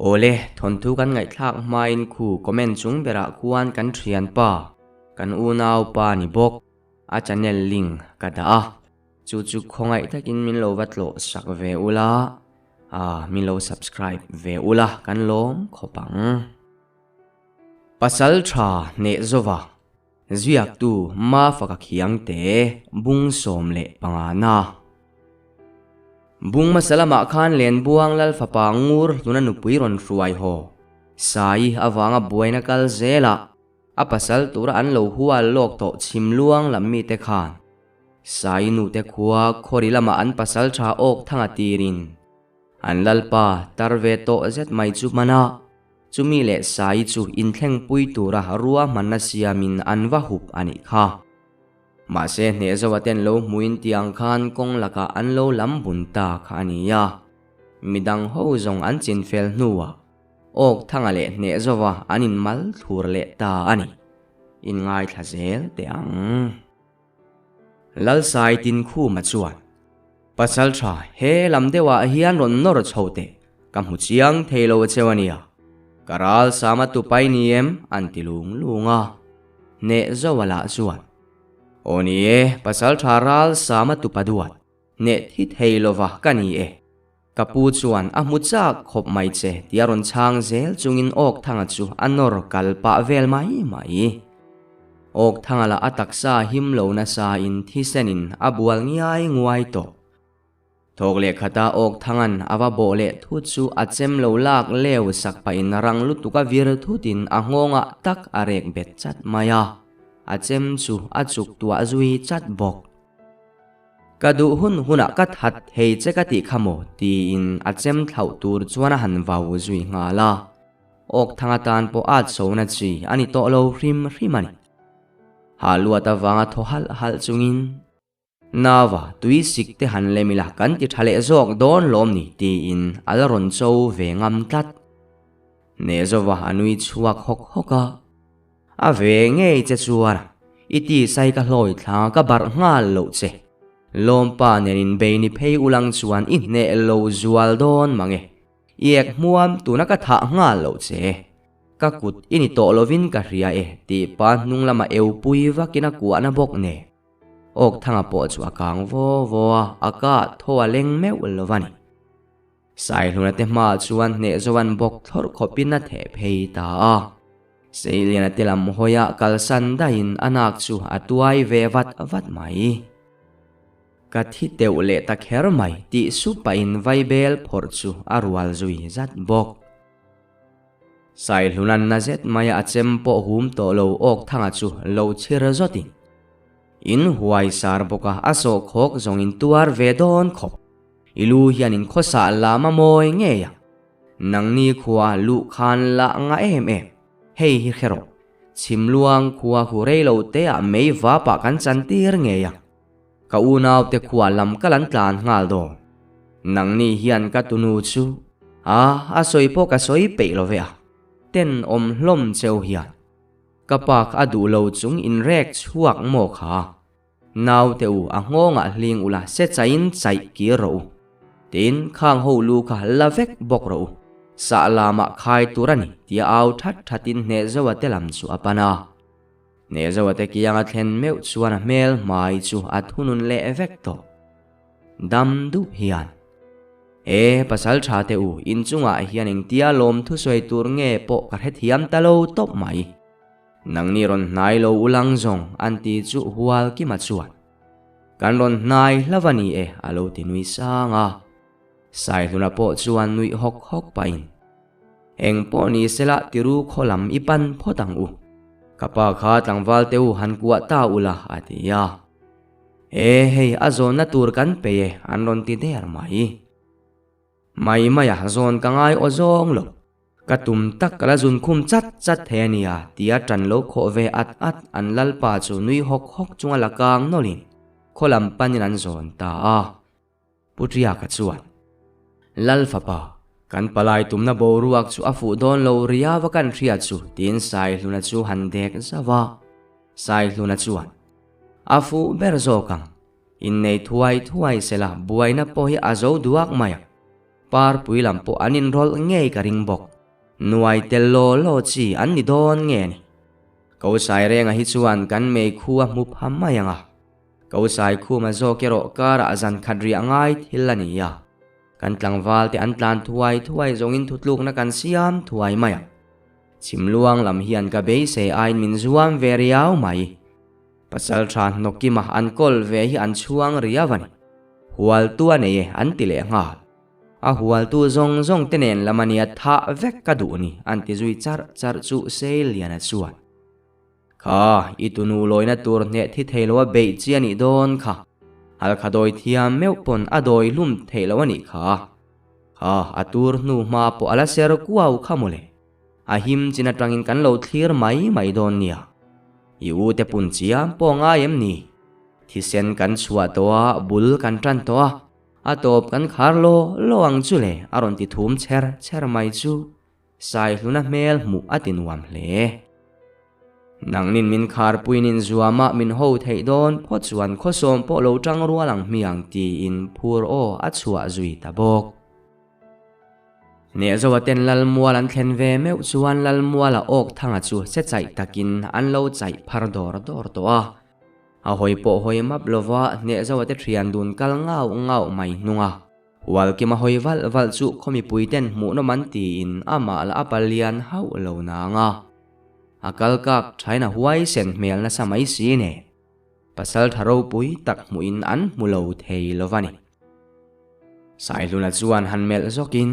Awle, thawnthu kan ngaihthlak hmain khu comment chung berah khuan kan thianpa, kan unaupa ni bawk, a channel link ka dah a, chu chu khawngaih takin min lo va tlawh sak ve ula, ah min lo subscribe ve ula kan lawm khawp ang. Pasal tha hneh zova ziaktu Mafaka Khiangte bung 15 na. Bung hmasa lamah khan Lenbuang Lal fapa Ngur hluna nupui rawn hruai haw Sai avanga buaina kal zelah a pasal tura an lo hual lawk tawh chhimluang lam mite khan Sai nute khua khawri lamah an pasal tha awk thanga tirin an Lalpa tar ve tawh zet mai chu hmana chumi leh Sai chu inthlengpui tura ruahmanna siamin an va hup a nih kha. Mahse hneh zoa ten lo hmuin tiang khan kawng lakah an lo lam bun ta kha a ni a. Midang ho zawng an chin fel hnuah Awk Thanga leh hneh zova an in mal thlur leh ta a ni. In ngaithla zel teh ang. Lalsai Tinkhuma chuan, Pasaltha, he lam deuhah hian rawn nawr chho teh, ka hmu chiang thei lo cheu a nia. Ka ral sama tupai ni em? an ti lung lung a. Hneh Zoa lah chuan, Aw ni e, pasaltha ral sama tupa duat, hneh thi thei lova ka ni e. Ka pu chuan a hmu chak khawp mai che tia rawn chhang zel chungin Awkthanga chu a nawr kal pah vel mai mai. Awkthanga lah a taksa him lo nasa in thisenin a bual ngiai nguai tawh. Thawk leh khata Awkthanga'n a va bawh leh thut chu a chem lo lak leu sak pahin rang lutuk a vir thutin a nghawngah tak a rek bet chat mai a, a chem chu a chuk tuah zui chat bawk. Ka duh hun hunah ka that thei che ka tih kha maw? tiin a chem thlauh tur chuan a han vau zui nghal a. Awkthang atan pawh at sona chi a ni tawh lo hrim hrim a ni. Hah luat avanga thaw halh halh chungin, Nava, tui sik te han lem ila kan ti tha leh zawk dawn lawm ni? tiin a la rawn cho ve ngam tlat. Hnehzova a nui chhuak hawk hawk a. A ve ngei che chuan i ti sai ka hlawi thla ka barh nghal loh che. Lawmpa nen in bei ni phei ulang chuan i hneh lo zual dawn mang e. I ek hmuam tuna ka thah nghal loh che. Ka kut i ni tawh lovin ka hria e tih pa hnung lama eu pui vakin a kuahna bawk nen. Awkthanga pawh chu a kang vaw vaw a, a kah thaw a leng meuh lo va ni. Saihluna te hmaah chuan hneh zoan bawk thlawrh khawpin a theh phei ta a. Seiliana te lam hawiah kalsan daihin a nak chu a tuai ve vat vat mai. Ka thi teuh leh ta kher mai tih sup pahin vaibel phawrh chu a rual zui zat bawk. Saihlunan na zet maia a chem pawh hum tawh lo awk thanga chu lo chhir zawtin in huai sar bawk a, a sawhkhawk zawngin tuar ve dawn khawp. I lu hian in khawsah lam a mawi ngei ang. Nangni khua luh khan lah nga em em. Hei hi hre rawh. Chhimluang khua hu rei lo te ah mei vap ah kan chan tir ngei ang. Ka unau te khua lam ka lan tlan nghal dawn. Nangni hian ka tunu chu a a sawi pawh ka sawi peih lo ve a. Tenawm hlawm cheu hian. Ka pa kha a duh lo chung in rek chhuak maw kha. Naute u, a nghawngah hling ula, se chaiin chaih kir rawh u. Tin, khang ho lu kha la vek bawk rawh u. Sah lamah khai tur a ni, tia au that thatin Hnehzoa te lam chu a pan a. Hnehzoa te kianga thlen meuh chuan a hmel hmai chu a thunun leh vek tawh. Dam dup hian, E, pasal tha te u, inchungah hian engtia lawm thusawi tur nge pawh ka hrethiam ta lo tawp mai. Nangni rawn hnai lo ulang zawng an ti chu Hualkima chuan, Kan rawn hnai hlauh a ni e a lo ti nui sang a. Saihluna pawh chuan nuih hawk hawk pahin, Eng pawh ni sela tiru khaw lam i pan phawt ang u. Ka pa kha tlangval te u han kuah ta ula a ti a. E hei a zawnna tur kan pe e an rawn ti der mai. Mai maia zawn ka ngai aw zawng lo. Ka tum tak ka la zun khum chat chat thei a nia tia ṭan lo khawh ve at at an lalpa chu nui hawk hawk chunga la kang nawlhin khaw lam panin an zawn ta a. Pu Ṭiaka chuan, Lal fapa, kan palai tumna boruak chu a fuh dawn lo riau a kan hriat chu tiin Saihluna chu han dek zauh a. Saihluna chuan, A fuh ber zawk ang, innei thuai thuai sela buaina pawh hi a zo duak mai ang. Parpui lam pawh an inrawlh ngei ka ring bawk. Nuai tel law law chi an ni dawn nge ni? Ko Sairenga hi chuan kan meikhu a hmu pha mai ang a. Ko Saikhuma zawk erawh karah zan khat riah ngai thil a ni a. Kan tlangval te an tlan thuai thuai zawngin thutlukna kan siam thuai mai ang. Chhimluang lam hian ka beisei aiin min zuam ve riau mai. Pasal tha hnawkima an kawl ve hi an chhuang riau a ni. Hualtu a nei e an ti leh nghal. A hualtu zawng zawng te nen lam a nia thah vek ka duh ni an ti zui charh charh chu Seiliana chuan. Kha, i tunu lawina tur hneh thi thei lo a beih chi a nih dawn kha. Halkha dawi thiam meuh pawn a dawi hlum theih loh a nih kha. Kha, a tur hnu hma pawh a la ser kuau kha mawle. A him chin atangin kan lo thlir mai mai dawn nia. I u te pun chiam pawh ngai em ni? Thisen kan chhuah tawh a, bul kan tan tawh a, a tawp kan khar law law ang chu le a rawn ti thum chher chher mai chu. Saihluna hmel hmuh a ti nuam hle. Nangnin min kharpuiin inzuama min ho theih dawn phawt chuan khawsawm pawh lo tang rual ang hmiang tiin phur aw a chhuah zui ta bawk. Hnehzoa ten Lalmual an thlen ve meuh chuan Lalmuala awk thanga chu se chaih takin an lo chaih phar dawr dawr tawh a. A hawi pawh hawi map lova Hnehzoa te thian dun kal ngau ngau mai hnung a. Hualkima hawi valh valh chu khaw mipui ten hmuhnawm an tiin amah lah a palian hauh lo nang a. A kal kak thain a huaisen hmel nasa mai si nen pasal tha ropui tak hmuhin an hmu lo thei lo va ni. Saihluna chuan han melh zawkin,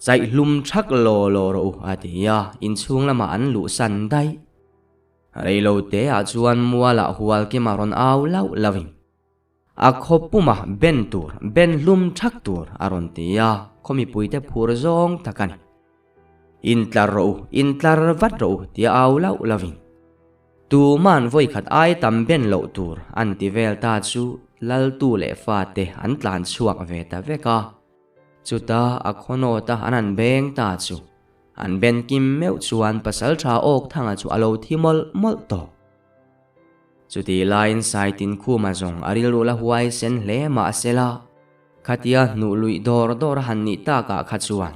Chaihlum thak law law rawh u a ti a, inchhung lamah an luhsan daih. Reilo teah chuan mualah Hualkima rawn au lauh lauhin, A khaw puma ben tur, ben hlum thak tur a rawn ti a, khaw mipuite phur zawng tak a ni. Intlar rawh u, intlar vat rawh u tia au lauh lovin. Tuman vawi khat ai tam ben loh tur an ti vel ta chu Laltu leh fate an tlan chhuak ve ta vek a. Chuta a khaw nawta an han beng ta chu an ben kim meuh chuan pasaltha awk thanga chu a lo thi mawlh mawlh tawh. Chutih laiin Saitin Khuma zawng a rilru la huai sen hle mah sela, khatia hnuh luih dawr dawr a han nih takah kha chuan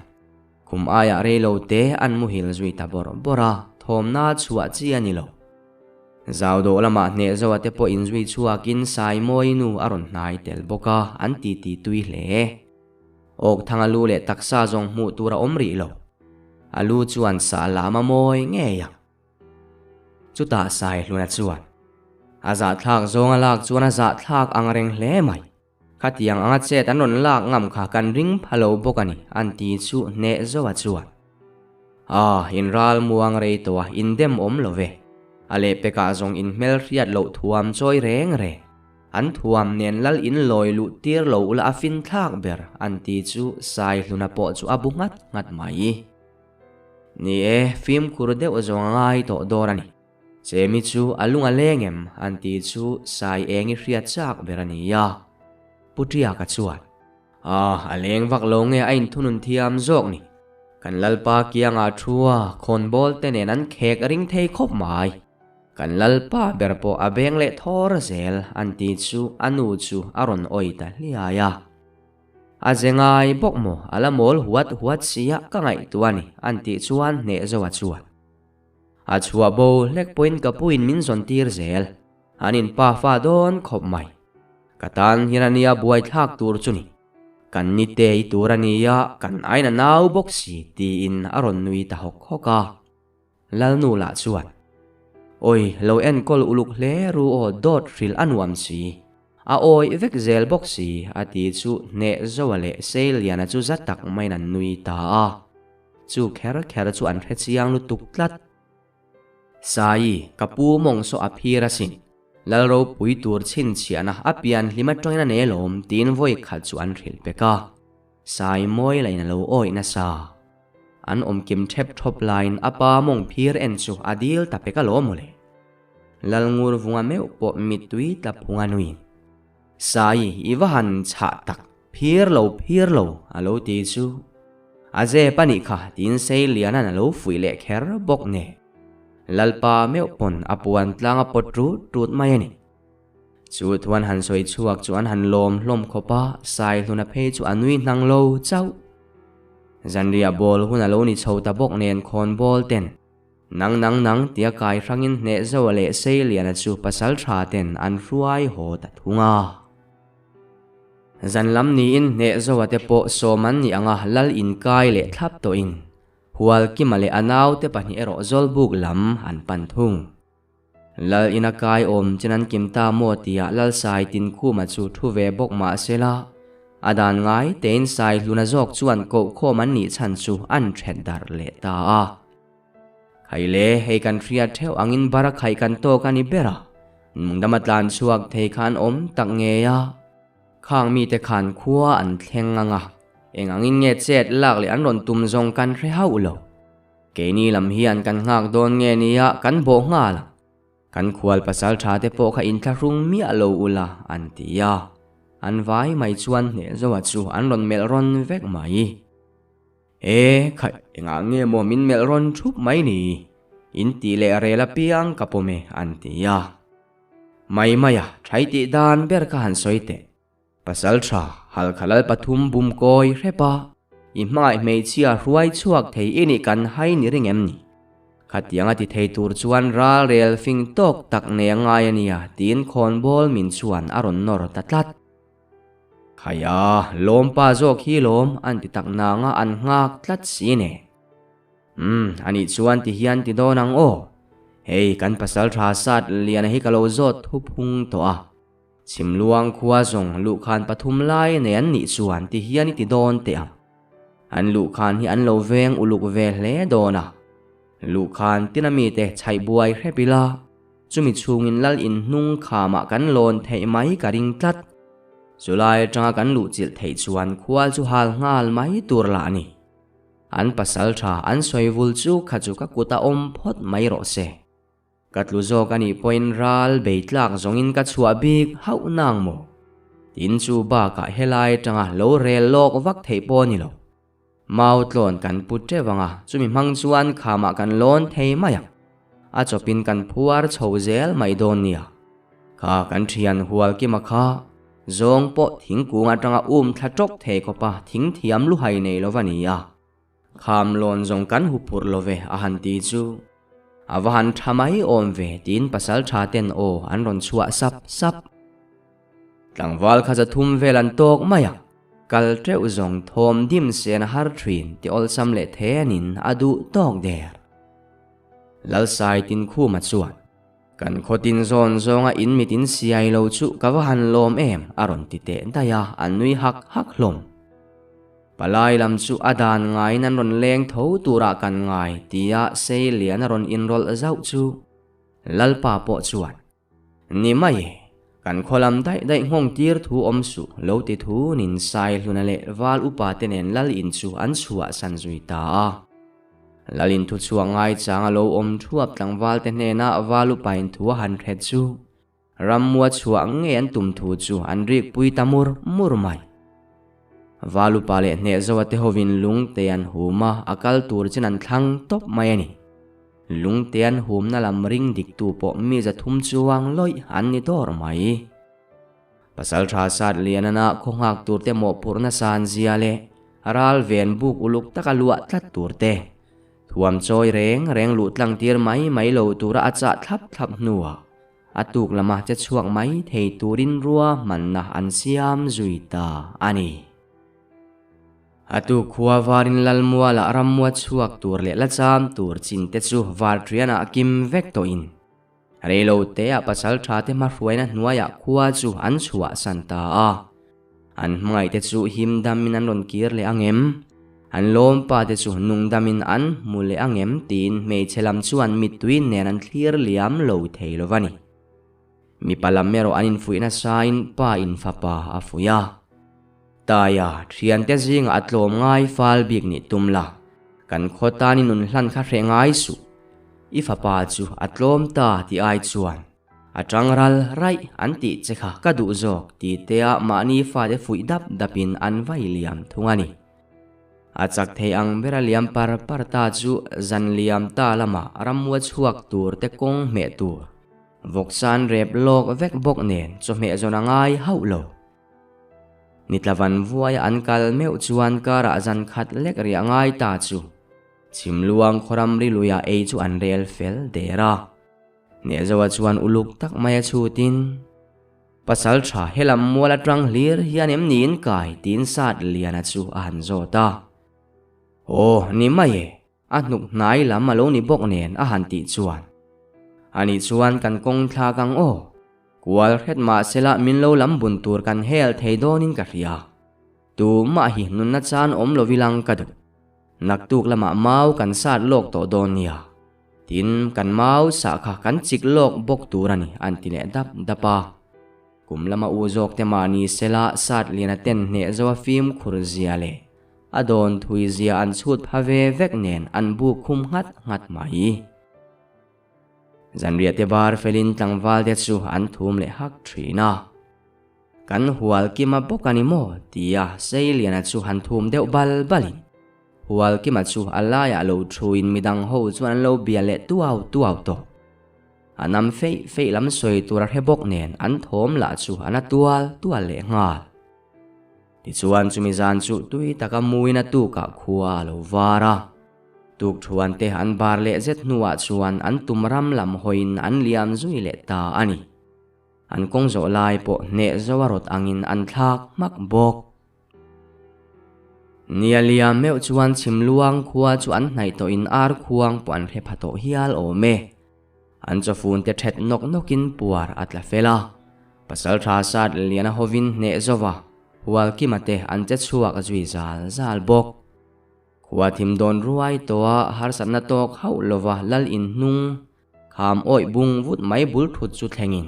khum aiah reilo te an muhil zui ta bawrh bawrh a, thawmna chhuah chi a ni lo. Zau dawh lamah hneh zoa te pawh inzui chhuakin Saimawi nu a rawn hnai tel bawk a, an titi tui hle. Awkthang a lu leh taksa zawng hmuh tur a awm rih lo. A lu chuan sah lam a mawi ngei ang. Chutah Saihluna chuan, A zahthlak zawng a lak chuan a zahthlak ang reng hle mai. Khatiang anga chet an rawn lak ngam kha kan ring pha lo bawk a ni, an ti chu hneh zoa chuan. Ah, in ral muang rei tawh a, in dem awm lo ve. A lehpekah zawng in hmelhriat loh thuam chawi reng reng. An thuam nen lal in lawi luh tir lo ula a fin thlak ber, an ti chu Saihluna pawh chu a bu nghat nghat mai. Ni e, fimkhur deuh zawng a ngai tawh dawn a ni. Chemi chu a lung a leng em an ti chu Sai eng i hriat chak ber a ni a. Pu Ṭiaka chuan, Ah, a leng vak lo nge a inthunun thiam zawk ni. Kan Lalpa kiangah thu a, khawnbawl te nen an khek a ring thei khawp mai. Kan Lalpa ber pawh a beng leh thawr zel an ti chu a nu chu a rawn awi ta hliai a. A ze ngai bawk maw? A la mawl huat huat sia ka ngaihtuah a ni, an tih chuan hneh zo a chuan. A chhuah bo hlek pawhin ka puin min zawn tir zel. An in pa fa dawn khawp mai. Ka tan hian a nia buaithlak tur chu ni. Kan ni te i tur a nia, kan ain a nau bawk si, tiin a rawn nui ta hawk hawk a. Lalnu lah chuan, Awi, lo enkawl uluk hle ru aw, dawt hrilh a nuam si. A awih vek zel bawk si, a ti chu hneh Zoa leh Seiliana chu za tak maiin an nui ta a. Chu kher kher chu an hre chiang lutuk tlat. Sai, ka pu mawng saw a phir asin. Lal ropui tur chhinchhiahna a pian hlim atangin a nei alawm tiin vawi khat chu an hrilh pek a. Sai mawi lain a lo awih nasa. An awm kim thep thawp laiin a pa mawng phir en chu a dil ta pek alawm mawle. Lalngur vunga meuh pawh mittui tla phunga nuin, Sai, i va han chhah tak, phir lo phir lo, a lo ti chu. A zep a nih kha, tiin Seiliana'n a lo fuih leh kher bawk nen. Lalpa meuh pawn a puan tlang a pawt rut rut mai a ni. Chu thuan han sawi chhuak chu an han lawm hlawm khawp a, Saihluna phei chu a nui hnang lo chauh. Zanriah bawl hun a lo ni chho ta bawk nen khawnbawl ten nang nang nang tia kai hrangin hneh Zoa leh Seiliana chu pasal tha ten an hruai haw ta thung a. Zan lam niin hneh Zoa te pawh sawm an nih anga lal inkai leh thlap tawhin Hualkima leh a naute pahnih erawh Zawlbuk lam an pan thung. Lal ina kai awm chen an kim ta maw tia Lal Sai Tinkhuma chu thu ve bawk mah se la, a dan ngai tein Sai Hluna zawk chuan kohkhawm an nih chhan chu an ṭhet darh leh ta a. Khai le, hei kan hriat ṭheuh angin bara khaih kan tawk a ni ber a, nungdama tlan chhuak thei kha an awm tak ngei a. Khang mite khan khua an thleng ang a, eng angin nge chet lak leh an rawn tum zawng kan hre hauh lo. Keini lam hian kan nghak dawn nge nia kan bawh nghal ang. Kan khual pasal tha te pawh kha inthlahrung miah lo ula an ti a. An vai mai chuan hneh zoa chu an rawn melh rawn vek mai. E khaih engah nge maw min melh rawn thup mai ni? In tih leh rel apiang ka pawm e an ti a. Mai mai a, thai tih dan ber kha han sawi teh. Pasal tha halkha lal pathum bum kawi hrep a, i hmangaih hmeichhia hruai chhuak thei i nih kan hai ni ring em ni? Khatiang a ti thei tur chuan ral rel fing tawk tak nei a ngai a nia tiin khawnbawl min chuan a rawn nawr ta tlat. Khaia, lawmpa zawk hi lawm an ti tak nanga an nghak tlat si ne. Umm, anih chuan ti hian ti dawn ang aw. Hei kan pasal tha sat liana hi ka lo zawt thu phung tawh a. Chhimluang khua zawng luhkhan pathum lai nei an nih chuan ti hian i ti dawn teh ang. An luhkhan hi an lo veng uluk ve hle dawn a. Luhkhan tina mite chhaih buai hrep ila, chumi chhungin lal in hnung khamah kan lawn theih mai ka ring tlat. Chulai atanga kan luhchilh theih chuan khua chu hal nghal mai tur lah a ni. An pasal tha an sawi vul chu kha chu ka kut a awm phawt mai rawh se. Ka tlu zawk a nih pawhin ral bei tlak zawngin ka chhuah bik hauh nang maw? Tin chu bakah helai atanga lo rel lawk vak theih pawh a ni lo. Mau tlawn kan put teuh ang a, chumi hmang chuan khamah kan lawn thei mai ang. A chawpin kan phuar chho zel mai dawn nia. Kha kan thian hual kima kha, zawng pawh thingkung atanga um thla tawk thei khawpa thing thiam luhai nei lo va ni a. Kham lawn zawng kan hu phurh lo ve a han ti chu a va han tha mai awm ve tiin pasal tha ten aw an rawn chhuah sap sap. Tlangval kha zathum vel an tawk mai a, kal teuh zawng thawm dim sen a har thin ti awlsam leh thenin a duh tawk der. Lalsai Tinkhuma chuan Kan khawtin zawn zawnga in mit in siai lo chu ka va han lawm em a rawn ti teh daih a, an nui hak hak hlawm. Palai lam chu a dan ngaiin an rawn leng tho turah kan ngai tia Seilian a rawn inrawlh zauh chu Lalpa pawh chuan, Ni mai e, kan khaw lam daih daih nghawng tir thu awm suh lo ti thunin Saihluna leh Val upa te nen Lal in chu an chhuahsan zui ta a. Lalin thu chhuah ngaichang a lo awm thuap tlangval te hnena Val upain thu a han hret chu Rammua chhuah ngei an tum thu chu an rik pui ta mur mur mai. Val upa leh hnehzoa te hovin lungte an hum a, a kal tur chin an thlang tawp mai a ni. Lungte an humna lam ring diktu pawh mi zathum chuang lawih an ni dawr mai. Pasalṭha sat lianana khaw nghak turte mawhphurhna san zia leh ral ven buk uluk taka luah tlat turte thuam chawi reng reng luh tlang tir mai mai lo tura a chah thlap thlap hnuah a tuk lama che chhuak mai thei turin ruahmanna an siam zui ta a ni. A tuk khua varin Lalmualah rammua chhuak tur leh la cham tur chin te chu varṭianah kim vek tawhin Reilo teah pasal tha te hmahruaina hnuaiah khua chu an chhuahsan ta a. An hmangaih te chu him damin an rawn kir leh ang em? An lawmpa te chu nung damin an hmu leh ang em? tiin hmeichhe lam chuan mittui nen an thlir liam lo thei lo va ni. Mipa lam erawh an infuih nasain pa in fapa a fuih a. Taia, thiante zingah a tlawm ngai fal bik nih tum la, kan khaw tan i nun hlan kha hreh ngai suh. I fapa chu a tlawm ta tih ai chuan a tang ral raih an tih che kha ka duh zawk ti tea mahni fate fuih dap dapin an vai liam thung a ni. A chak thei ang bera liam par par ta chu zan liam ta lamah ramua chhuak tur te kawng hmeh tur vawksan rep lawk vek bawk nen chawhmeh zawn a ngai hauh lo. Nitlavan vuaia an kal meuh chuan karah zan khat lek riah ngai ta chu Chhimluang khawram ri luia ei chu an rel fel der a. Nehzoa chuan uluk tak maia chhutin, Pasal tha helam mual atang hlir hian em niin kai tiin sat liana chu a han zawt a. Aw, ni mai e, a hnuk hnai lam a lo ni bawk nen a han tih chuan. Ani chuan kan kawng thlak ang aw, kual hret mah sela min lo lam bun tur kan hel thei dawnin ka hria. Tumah hi nunna chan awm lo ilang ka duh. Naktuk lamah mau kan sat lawk tawh dawn nia. Tin, kan mau sah kha kan chik lawk bawk tur a ni, an ti leh dap dap a. Kum lama u zawk te mahni sela sat lian a ten hneh zo a fimkhur zia leh a dawn thui zia an chhut pha ve vek nen an buk khum nghat nghat mai. Zanriah te bar felin tlangval te chu an thum leh hak thin a. Kan hual kima bawk a ni maw? tia Seiliana chu han thum deuh bal balin hual kima chu a laiah lo thuin midang ho chuan an lo bia leh tuau tuau tawh. A nam feih feih lam sawi tur a hre bawk nen an thawm lah chu a na tual tual leh nghal. Tichuan chumi zan chu tui taka muin a tukah khua a lo var a. Tuk thuan te an bar leh zet hnuah chuan an tum ram lam hawiin an liam zui leh ta a ni. An kawng zawh lai pawh hneh zo a rawt angin an thlak hmak bawk. Nia liam meuh chuan Chhimluang khua chu an hnaih tawhin ar khuang pawh an hre pha tawh hial awm e. An chawfun te ṭhet nawk nawkin puar a tla fel a. Pasalṭha sat lian a hovin hneh zova Hualkima te an che chhuak zui zal zal bawk. Khua thim dawn ruai tawha harsatna tawk hauh lova lal in hnung Kham awih bung vut mai bul thut chu thlengin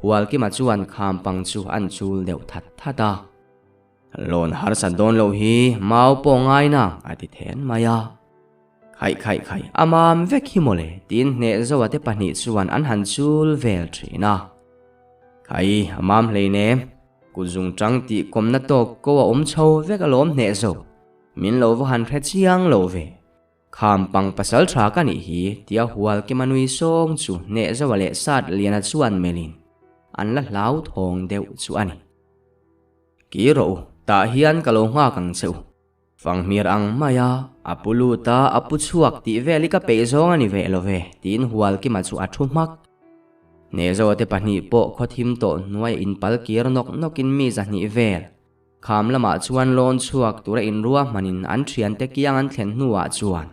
Hualkima chuan kham pang chu an chul deuh that that a. Lawn harsat dawn loh hi mau pawh ngai nang a ti then mai a. Khaih khaih khaih a mam vek hi mawle tiin hneh zoa te pahnih chuan an han chul vel thin a. Khai a mam hleinem kut zung tang tih kawmna tawk ko a awm chho vek alawm hneh zo min lo va han hre chiang lo ve. Kham pang pasal tha ka nih hi tia hual kima nui sawng chu hneh zoa leh sat liana chuan melin an la hlau thawng deuh chu a ni. Ki rawh u, tah hian ka lo nghak ang che u. Fanghmir ang mai a, a pu lut a, a pu chhuak tih vel hi ka peih zawng a ni ve lo ve tiin hual kima chu a thu hmak. Hneh zoa te pahnih pawh khawthim tawh hnuaiah inpal kir nawk nawkin mi zahnih vel Kham lamah chuan lawn chhuak tura inruahmanin an thiante kiang an thlen hnuah chuan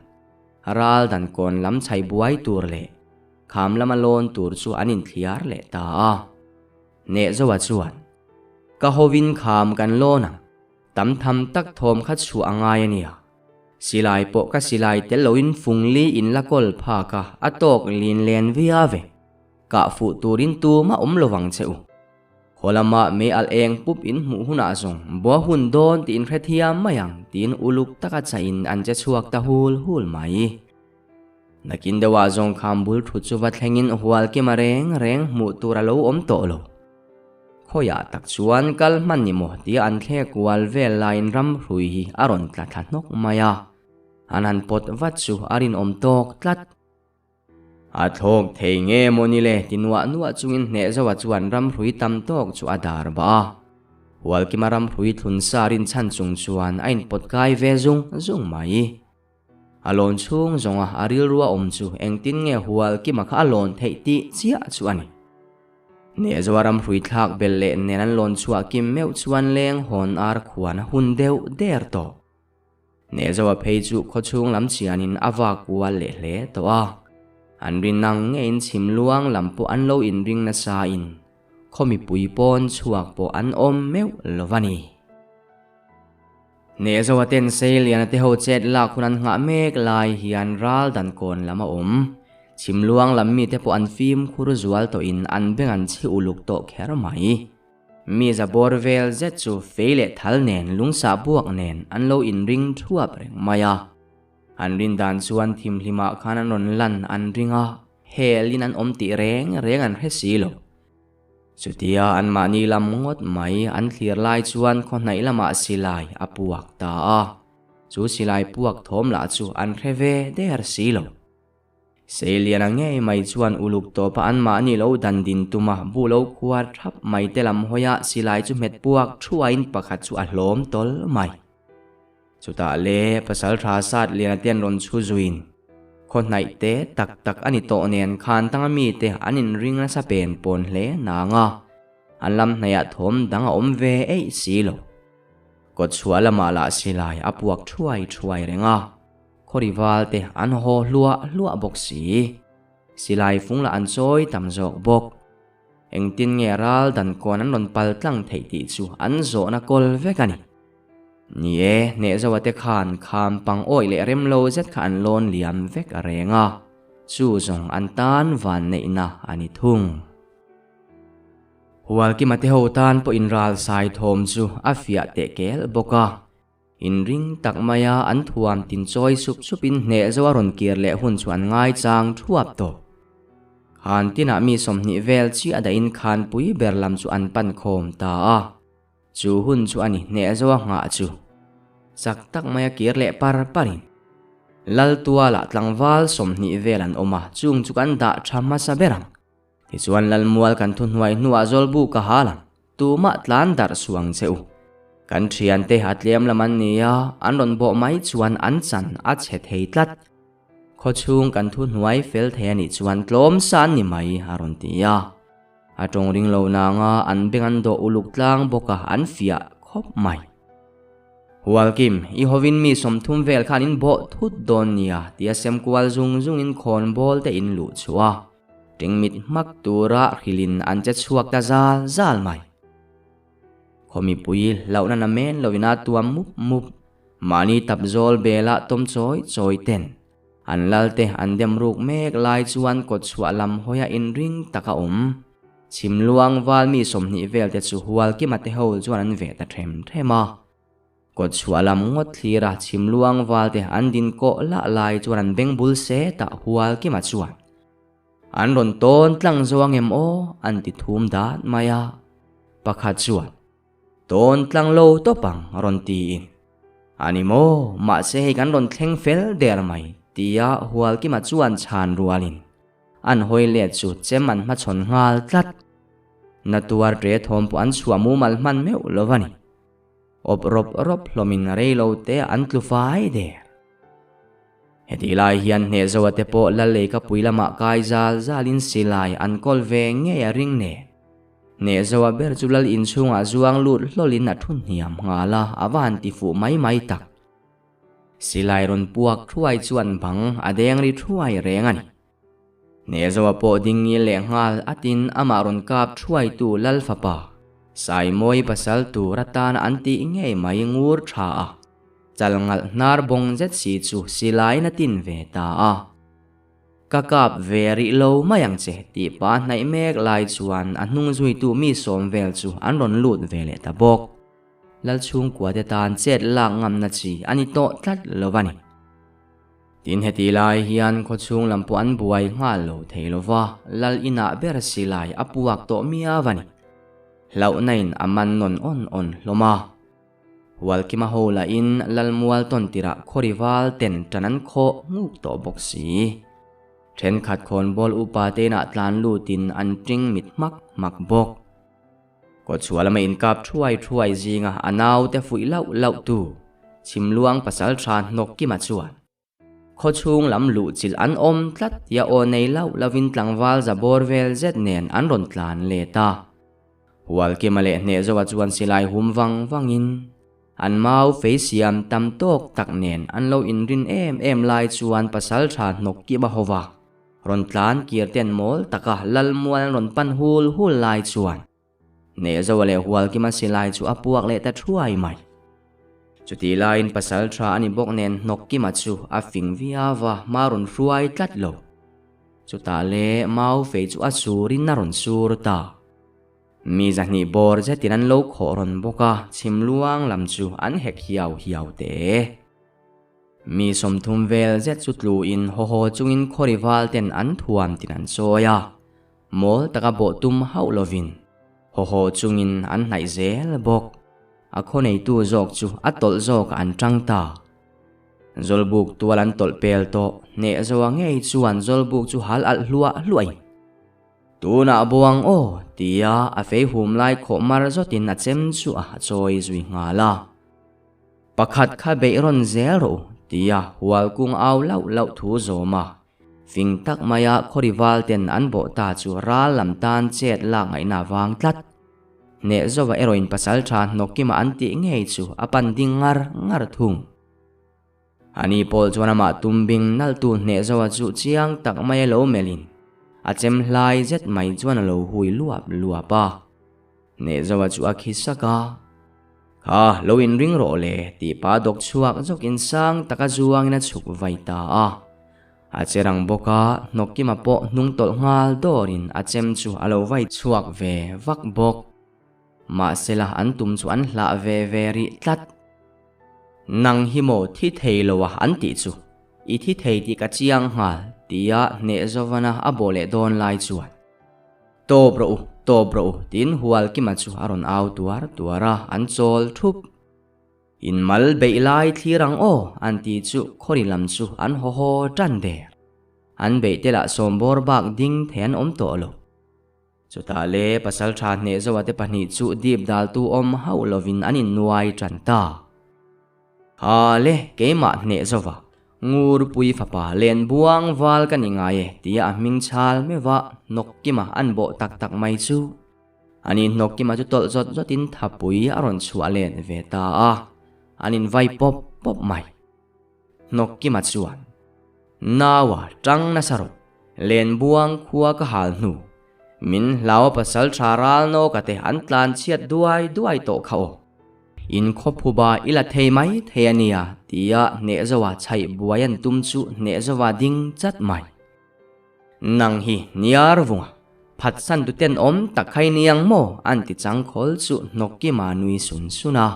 ral dan kawn lam chhai buai tur leh kham lama lawn tur chu an inthliar leh ta a. Nehzoa chuan, Ka hovin kham kan lawn ang, tam tham tak thawm kha chhuah a ngai a nia. Silai pawh ka silai tel loin fungli in la kawl phak a, a tawk lin len viau ve. Kah fuh turin tumah awm lovang che u. Khaw lamah mei alh eng pup in hmuh hunah zawng bua hun dawn tih in hrethiam mai ang tiin uluk taka chahin an che chhuak ta hul hul mai. Nakin deuhah zawng kham bul thut chu va thlengin hual kima reng reng hmuh tur a lo awm tawh lo. Khawiah tak chuan kal hman ni maw tia an thlek kual vel laiin ramhrui hi a rawn tla thla hnawk mai a, an han pawt vat chu a rinawm tawk tlat. A thlawk thei nge maw ni le ti nuah nuah chungin hneh zoa chuan ramhrui tam tawk chu a dar bah a. Hualkima ramhrui thlun sa rinchhan chung chuan a inpawt kai ve zung zung mai. A lawn chhung zawnga a rilru a awm chu engtin nge Hualkima kha a lawn theih tih chiah chu a ni. Hneh zoa ramhrui thlak belh leh nen an lawn chhuah kim meuh chuan leng hawn ar khuan a hun deuh der tawh. Nehzoa phei chu khawchhung lam chianin a vak kual leh hle tawh a. An rin ang ngeiin chhim luang lam pawh an lo inring nasain khaw mipui pawn chhuak pawh an awm meuh lo va ni. Nehzoa ten Seiliana te ho chet lak hun an nghah mek lai hian ral dan kawn lam a awm. Chhim luang lam mite pawh an fimkhur zual tawhin an beng an chhi uluk tawh kher mai. Mi za bawr vel zet chu fei leh thal nen lungsah buak nen an lo inring thuap reng mai a. An rin dan chuan thimhlimah khan an rawn lan an ring a, helin an awm tih reng reng an hre si lo. Chutia anmahni lam ngawt mai an thlir lai chuan khawhnaih lamah silai a puak ta a, chu silai puak thawm lah chu an hre ve der si lo. Seiliana ngei mai chuan uluk tawpa anmahni lo dan din tuma bu lo khuar thap mai te lam hawia silai chu hmet puak thuain pakhat chu a hlawm tawl mai. Chutah le pasal tha sat liana te an rawn chhu zuiin khaw hnaih te tak tak a ni tawh nen khan tanga mite an inring nasa pen pawn hle nang a, an lam hnaihah thawm dang a awm ve eih si lo. Kawtchhuah lamah lah silai a puak thuai thuai reng a, khawri val te an haw hluah hluah bawk si. Silai fung lah an chawi tam zawk bawk. Engtin nge ral dan kawn an rawn pal tlang theih tih chu an zawhna kawl vek a ni. Ni e, hnehzoa te khan kham pang awih leh rem lo zet kha an lawn liam vek a reng a, chu zawng an tan van neihna a ni thung. Hualkima te ho tan pawh inral sai thawm chu a fiah teh kel bawk a. Inring tak maia an thuam tin chawi sup supin hneh zo a rawn kir leh hun chu an ngaichang thuap tawh. Khan tinah mi 20 vel chiah dahin khanpui ber lam chu an pan khawm ta a. Chu hun chu a ni hneh zo a nghah chu. Chak tak maia kir leh par parin Laltualah tlangval 20 vel an awm a, chung chu kan dah tha hmasa ber ang. Tichuan Lalmual kan thuhnuai hnuah Zawlbu ka hal ang, tumah tlan darh suh ang che u. Kan thiante a tlem lam an ni a, an rawn bawh mai chuan an chan a chhe thei tlat. Khawchhung kan thuhnuai fel thei a nih chuan tlawm sa an ni mai, a rawn ti a. A tawng ring lo nanga an beng an dawh uluk tlang bawk a, an fiah khawp mai. Hualkim, i hovin mi 30 vel khan in bawh thut dawn nia, tia semkual zung zungin khawnbawl te in luh chhuah a. Ṭingmit hmak tura hrilhin an che chhuak ta zal zal mai. Khaw mipui hlauhna na men loin a tuam mup mup, mahni tap zawl bela tawm chawi chawi ten an lalte an dem ruk mek lai chuan kawtchhuah lam hawia inring tak a awm. Chhimluang val mi 20 vel te chu Hualkima te ho chuan an veh ta ṭhem ṭhem a. Kawtchhuah lam ngawt thlira chhimluang val te an din kawh lah lai chuan an beng bul se tah Hualkima chuan an rawn tawn tlang zo ang em aw an ti thum dat mai a. Pakhat chuan tawn tlang lo tawp ang rawn tiin a ni maw mahse hei kan rawn thleng fel der mai tia Hualkima chuan chhan rualin an hawi let chu chem an hmachhawn nghal tlat. Na tuar ṭe thawm pawh an chhuah mumal hman meuh lo a ni. Awp rawp rawp hlawmin rei lo te an tlu fai der. Heti lai hian hnehzoa te pawh Laleika pui lamah kai zal zalin silai an kawl ve ngei a ring nen. Hnehzoa ber chu lal inchhungah zuang lut hlawlin a thu hniam nghal a, a va han ti fuh mai mai tak. Silai rawn puak thuai chuan bang a deng ri thuai reng a ni. Hnehzoa pawh ding ngil leh nghal atin amah rawn kap thuaitu Lal fapa Saimawi pasal tur atan an tih ngei mai ngur tha a, chal ngalh hnar bawng zet si chu silain a tin ve ta a. Ka kap ve rih lo mai ang che tih pa hnaih mek lai chuan a hnung zuitu mi 10 vel chu an rawn lut ve leh ta bawk. Lal chhungkua te tan chet lak ngamna chi a ni tawh tlat lo a ni. Tin heti lai hian khawchhung lam pawh an buai nghal lo thei lo va, lal inah ber silai a puak tawh miau a ni. Hlauhna in a man nawn awn awn hlawm a. Hualkima ho lahin lal mual tawn tirah khawri val ten tan an khawh nguk tawh bawk si. Thenkhat khawnbawl upa te inah tlan lutin an ṭing mit hmak hmak bawk. Kawtchhuah lama inkap thuai thuai zinga a naute fuih lauh lauh tu Chhimluang pasal tha hnawk kima chuan khawchhung lam luh chilh an awm tlat tia aw nei lauh lovin tlangval za bawr vel zet nen an rawn tlan let a. Hualkima leh Hnehzoa chuan silai hum vang vangin an mau fei siam tam tawk tak nen an lo inrin em em lai chuan pasal tha hnawk kima hova rawn tlan kir ten mawl taka Lalmual an rawn pan hul hul lai chuan Hnehzoa leh Hualkima silai chu a puak leh ta thuai mai. Chutih laiin pasal tha a ni bawk nen Hnawkkima chu a fing viau a, hma rawn hruai tlat lo. Chutah le mau fei chu a surin a rawn sur ta. Mi 200 bawr zetin an lo khawh rawn bawk a, chhimluang lam chu an hek hiau hiau te. Mi 30 vel zet chu tluin haw haw chungin khawri val ten an thuam tin an sawi a. Mawl taka bawh tum hauh lovin haw haw chungin an hnaih zel bawk. A khaw neitu zawk chu a tawlh zawk an tang ta. Zawlbuk tual an tawlh pel tawh hneh zoa ngei chuan zawlbuk chu hal alh hluah hluah in. Tunah buang aw tia a fei hum lai khawh mar zawtin a chem chu a chawi zui nghal a. Pakhat kha beih rawn zel rawh u tia hual kung au lauh lauh thu zawm a. Fing tak maia khawri val ten an bawh ta chu ral lam tan chet lak ngaihna vang tlat. Hneh zova erawhin pasal tha hnawkkima an tih ngei chu a pan ding ngar ngar thung. Ani pawl chuan amah tumbing naltu hneh zova chu chiang tak maia lo melhin a chem hlai zet mai chuan a lo hui luap luap a. Hneh zova chu a khi sak a, Kha, lo inring rawh le tih pa dawk chhuak zawkin sang taka zuangin a chhuk vai ta a. A che rang bawk a, Hnawkkima pawh hnung tawlh nghal dawrin a chem chu a lo vai chhuak ve vak bawk. Mahsela an tum chu an hlah ve ve rih tlat. Nang hi maw thi thei lo a an tih chu, i thi thei tih ka chiang nghal tia hneh Zovana a bawh leh dawn lai chuan. Tawp rawh u, tawp rawh u tiin Hualkima chu a rawn au tuar tuar a, an chawl thup. In mal beih lai thlir ang aw an ti chu khawri lam chu an haw haw tan der. An beih te lah sawmbawr bak ding thei an awm tawh lo. Chutah le pasal tha hneh zoa te pahnih chu dip daltu awm hauh lovin an innuai tan ta. Ha le keimah hneh zova Ngurpui fapa len buang val ka ni ngai e tia a hming chhal meuh a hnawk kima an bawh tak tak mai chu. Ani hnawkkima chu tawlh zawt zawtin thapui a rawn chhuah let ve ta a, an invai pawp pawp mai. Hnawkkima chuan, Naua tang nasa rawh, Lenbuang khua ka hal hnu, min hlau a pasal tha ral nawka te an tlan chhiat duai duai tawh kha aw. In khawphuba i la thei mai thei a nia, tia hnehzoa chhaih buai an tum chu hnehzoa ding chat mai. Nang hi niar vunga, phatsan tu ten awm tak khai niang maw an ti chang khawl chu hnawkkima nui sun sun a.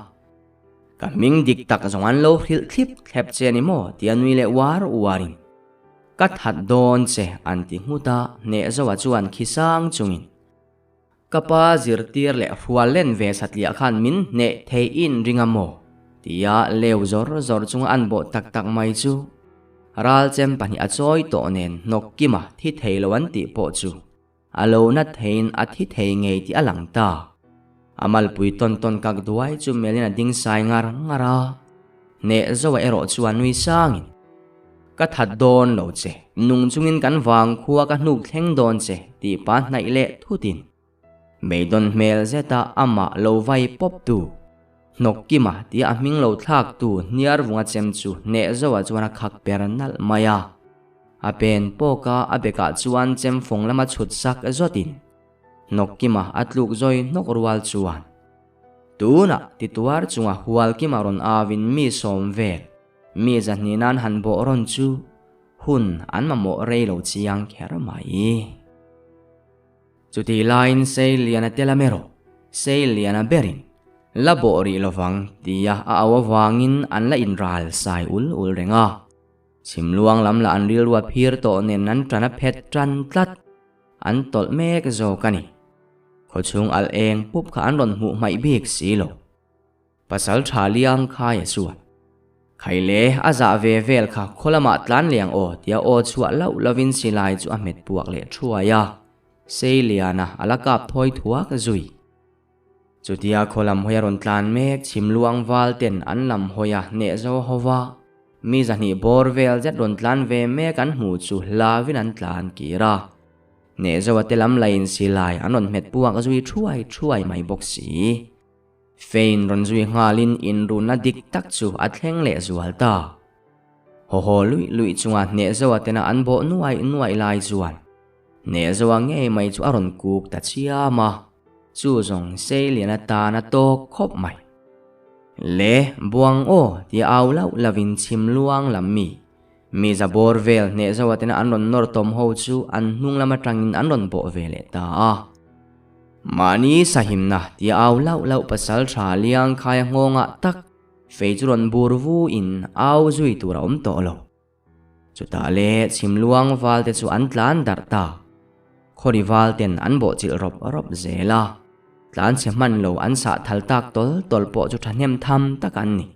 Ka hming dik tak zawng an lo hrilh thlip thlep che ni maw tia nui leh uar uarin ka that dawn che an ti nghut a, hneh zoa chuan khi sang chungin ka pa zirtir leh hrual len ve satliah khan min hneh thei in ring a maw tia leu zawr zawr chunga an bawh tak tak mai chu ral chem pahnih a chawi tawh nen hnawk kima thi thei lo an tih pawh chu a lo na theiin a thi thei ngei tih a lang ta. A malpui tawn tawn kak duai chu melin a ding sai ngar ngar a, hneh zoa erawh chuan nui sangin Ka that dawn lo che, nung chungin kan vangkhua ka hnuk thleng dawn che tih pa hnaih leh thutin beidawn hmel zeta amah lo vai pawp tu hnawk kima tia a hming lo thlak tu hniar vunga chem chu hneh zoa chuan a khak per nalh mai a. A pen pawka a bekah chuan chem fawng lama chhut sak zawtin hnawk kima a tluk zawi hnawk rual chuan tunah ti tuar chunga hual kima rawn avin mi sawm vel Mi zahnih nan han bawh rawn chu hun an mamawh rei lo chiang kher mai. Chutih laiin Seiliana te lam erawh Seiliana berin la bawh rih lovang tia a au avangin an la inral sai ul ul reng a. Chhimluang lam lah an rilrua phir tawh nen an tan a phet tan tlat. An tawlh mek zawk a ni. Khawchhung alh eng pup kha an rawn hmuh hmaih bik si lo. Pasal tha liang khaia chuan, Khaile, a zah ve vel kha khaw lamah tlan liang aw tia aw chhuah loh lovin silai chu a hmet puak leh thuai a, Seiliana a la kap thawi thuak zui. Chutia khaw lam hawi a rawn tlan mek chhim luang val ten an lam hawi a hneh zo ho va, mi zahnih bawr vel zet rawn tlan ve mek an hmuh chu hlavin an tlan kir a. Hneh zo a te lam lain silai an rawn hmet puak zui thuai thuai mai bawk si. Fein rawn zui nghalin inrunna dik tak chu a thleng leh zual ta. Haw haw luih luih chunga hneh zoa tena an bawh nuaih nuaih lai chuan hneh zoa ngei mai chu a rawn kuk ta chiam a, chu zawng Seilian atan a tawk khawp mai. Le, buang aw tia au lauh lovin chhim luang lam mi, mi za bawr vel hneh zoa tena an rawn nawr tawm ho chu an hnung lam atangin an rawn bawh ve leh ta a. Mahni sahimna tia au lauh lauh pasal tha liang khaia nghawngah tak fei chu rawn bur vu in au zui tur a awm tawh lo. Chutah le chhim luang val te chu an tlan darh ta. Khawri val ten an bawhchilh rawp rawp zel a, tlan chhe hman lo an sah thal tak tawl tawl pawh chu thahnem tham tak an ni.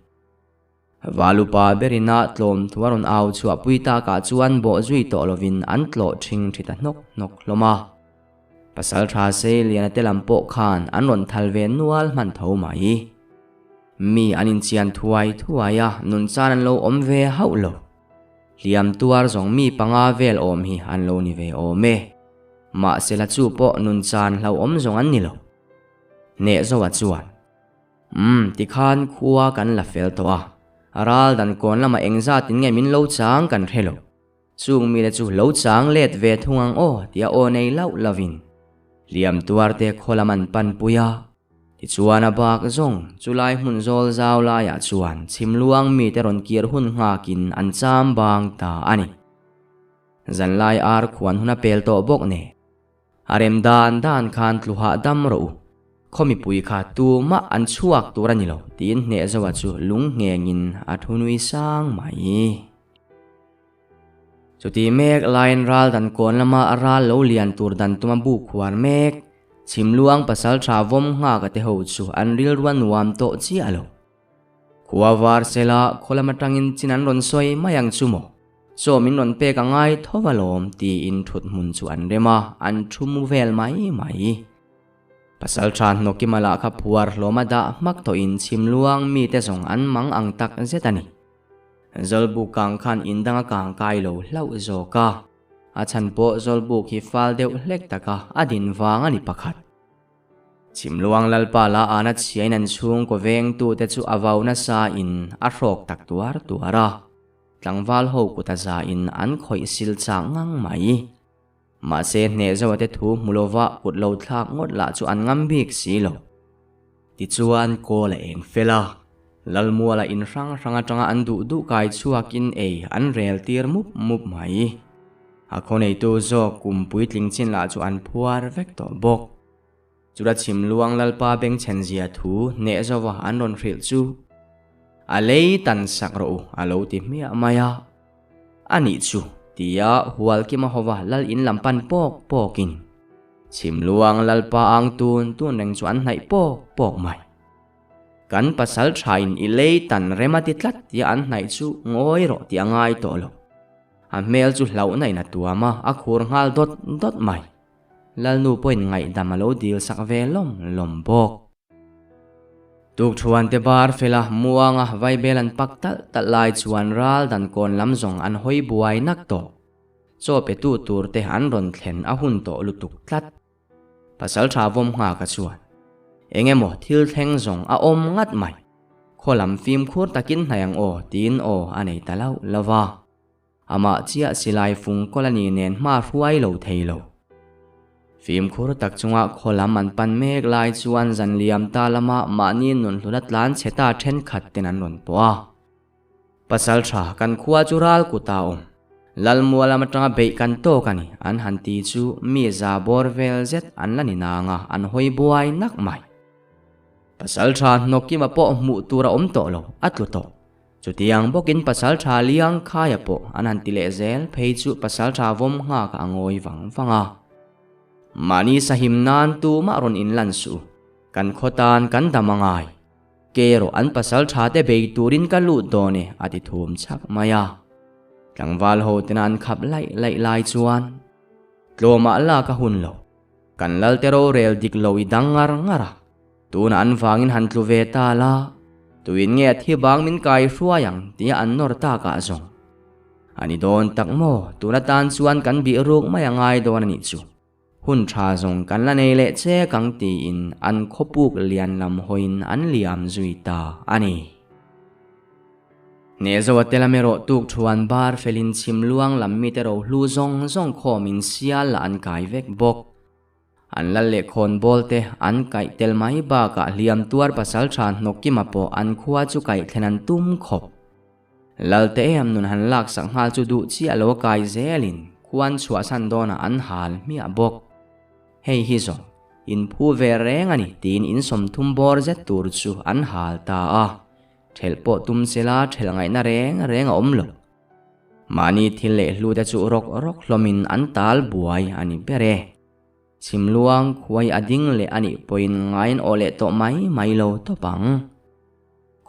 Valupa berina tlawm thu a rawn au chhuah pui takah chuan bawh zui tawh lovin an tlawh ṭhing ṭhi ta hnawk hnawk hlawm a. Pasalṭha Seiliana te lam pawh khan an rawn thal ve nual hman tho mai. Mi an inchian thuai thuai a, nun chan an lo awm ve hauh lo. Hliam tuar zawng mi panga vel awm hi an lo ni ve awm e. Mahse la chu pawh nun chan hlauhawm zawng an ni lo. Hneh Zoa chuan, Umm, tikhan khua kan la fel tawh a, ral dan kawn lamah engzat in nge min lo chang kan hre lo. Chung mite chu lo chang let ve thung ang aw tia aw nei lauh lovin hliam tuar te khaw lam an pan pui a. Tichuan a bak zawng chulai hmun zawl zau laiah chuan chhimluang mite rawn kir hun nghakin an cham bang ta a ni. Zanlai ar khuan hun a pel tawh bawk nen. A rem dan dan khan tluhah dam rawh u. Khaw mipui kha tumah an chhuak tur a ni lo tiin Hnehzoa chu lung nghengin a thu nui sang mai. Chuti mek laiin ral dan kawn lama a ral lo lian tur dan tuma buk huar mek Chhimluang pasaltha vawm nghak a te ho chu an rilru a nuam tawh chiah lo. Khua var sela khaw lam atangin chin an rawn sawi mai ang chu maw? Chaw min rawn pek a ngai tho alawm tiin thut hmun chu an rem a, an thu mu vel mai mai. Pasaltha Hnawkima lah kha phuar hlawm a dah hmak tawhin chhimluang mite zawng an mang ang tak zet a ni. Zawlbuk kang khan in dang a kang kai lo hlauh zawk a, a chhan pawh Zawlbuk hi fal deuh hlek taka a din vang a ni pakhat. Chhimluang Lalpa la ana chhiain an chhungkaw vengtute chu a vau nasa in a hrawk tak tuar tuar a, tlangval ho kut a za in an khawih sil chak ngang mai. Mahse hneh zoa te thu hmu lova kut lo thlak ngawt lah chu an ngam bik si lo. Tichuan kawl a eng fel a, Lalmuala in hrang hrang atanga an duh duh kai chhuakin ei an rel tir mup mup mai. A khaw neitu zawk kum puitling chin lah chu an phuar vek tawh bawk. Chula chhimluang Lalpa bengchhen zia thu hneh zova an rawn hrilh chu a lei tan sak rawh u a lo ti hmiah mai a. A nih chu tia Hualkima hova Lal in lam pan pawk pawkin chhimluang Lalpa ang tun tun reng chu an hnaih pawk pawk mai. Kan pasal thain i lei tan rem a ti tlat tia an hnaih chu ngawi rawh tih a ngai tawh lo. A hmel chu hlauhna in a tuam a, a khur nghal dawt dawt mai. Lalnu pawhin ngaihdam a lo dil sak ve lawm lawm bawk. Tukthuan te bar fela muanga vaibel an pak talh talh lai chuan ral dan kawn lam zawng an hawi buai nak tawh. Chaw pe tu tur te an rawn thlen a hun tawh lutuk tlat. Pasal tha vawm nghaka chuan eng emaw thil thleng zawng a awm ngat mai. Khaw lam fimkhur takin hnai ang aw tiin aw a nei ta lauh lo va. Amah chiah silai fung kawl a nih nen hma hruai lo thei lo. Fimkhur tak chunga khaw lam an pan mek lai chuan zan liam ta lama mahni nunhluna tlan chhe ta thenkhat ten an rawn pawh a. Pasal tha kan khua chu ral kut a awm. Lalmua lam atanga beih kan tawk a ni an han ti chu mi za bawr vel zet an la ni nang a, an hawi buai nak mai. Pasal tha hnawkima pawh hmuh tur a awm tawh lo, a tlu tawh. Chutiang bawkin pasal tha liang khaia pawh an han ti leh zel phei chu pasal tha vawm nghak a ngawi vang vang a. Mahni sahim nan tumah rawn inlan suh, kan khaw tan kan dam a ngai. Ke erawh an pasal tha te bei turin ka lut dawn e a ti thum chhak mai a. Tlangval ho tena an khap laih laih lai chuan tlawmah lak a hun lo, kan lal te rorel dik lo i dang ngar ngar a. Tunah an vangin han tlu ve ta la, tuin nge a thi bang min kai hruai ang tia an nawr takah zawng. A ni dawn tak maw, tun atan chuan kan bih ruk mai a ngai dawn a nih chu. Hun tha zawng kan la nei leh chek ang tiin an khawpuk lian lam hawiin an liam zui ta a ni. Hnehzoa te lam erawh tuk thuan bar felin chhim luang lam mite rohlu zawng zawng khawmin sial lah an kai vek bawk. An lal leh khawnbawl te an kaih tel mai bakah hliam tuar pasal tha hnawkkima pawh an khua chu kaih thlen an tum khawp. Lal te em nun han laksak nghal chu duh chiah lo a kai zelin khuan chhuahsan dawnah an hal hmiah bawk. Hei hi zawng in phu ve reng a ni tiin in 30 bawr zet tur chu an hal ta a. Thelh pawh tum sela thelh ngaihna reng reng a awm lo. Mahni thil leh hlu te chu rawk rawk hlawmin an tal buai a ni ber e. Chhimluang khuai a ding leh a nih pawhin ngaiin aw leh tawh mai mai lo tawp ang.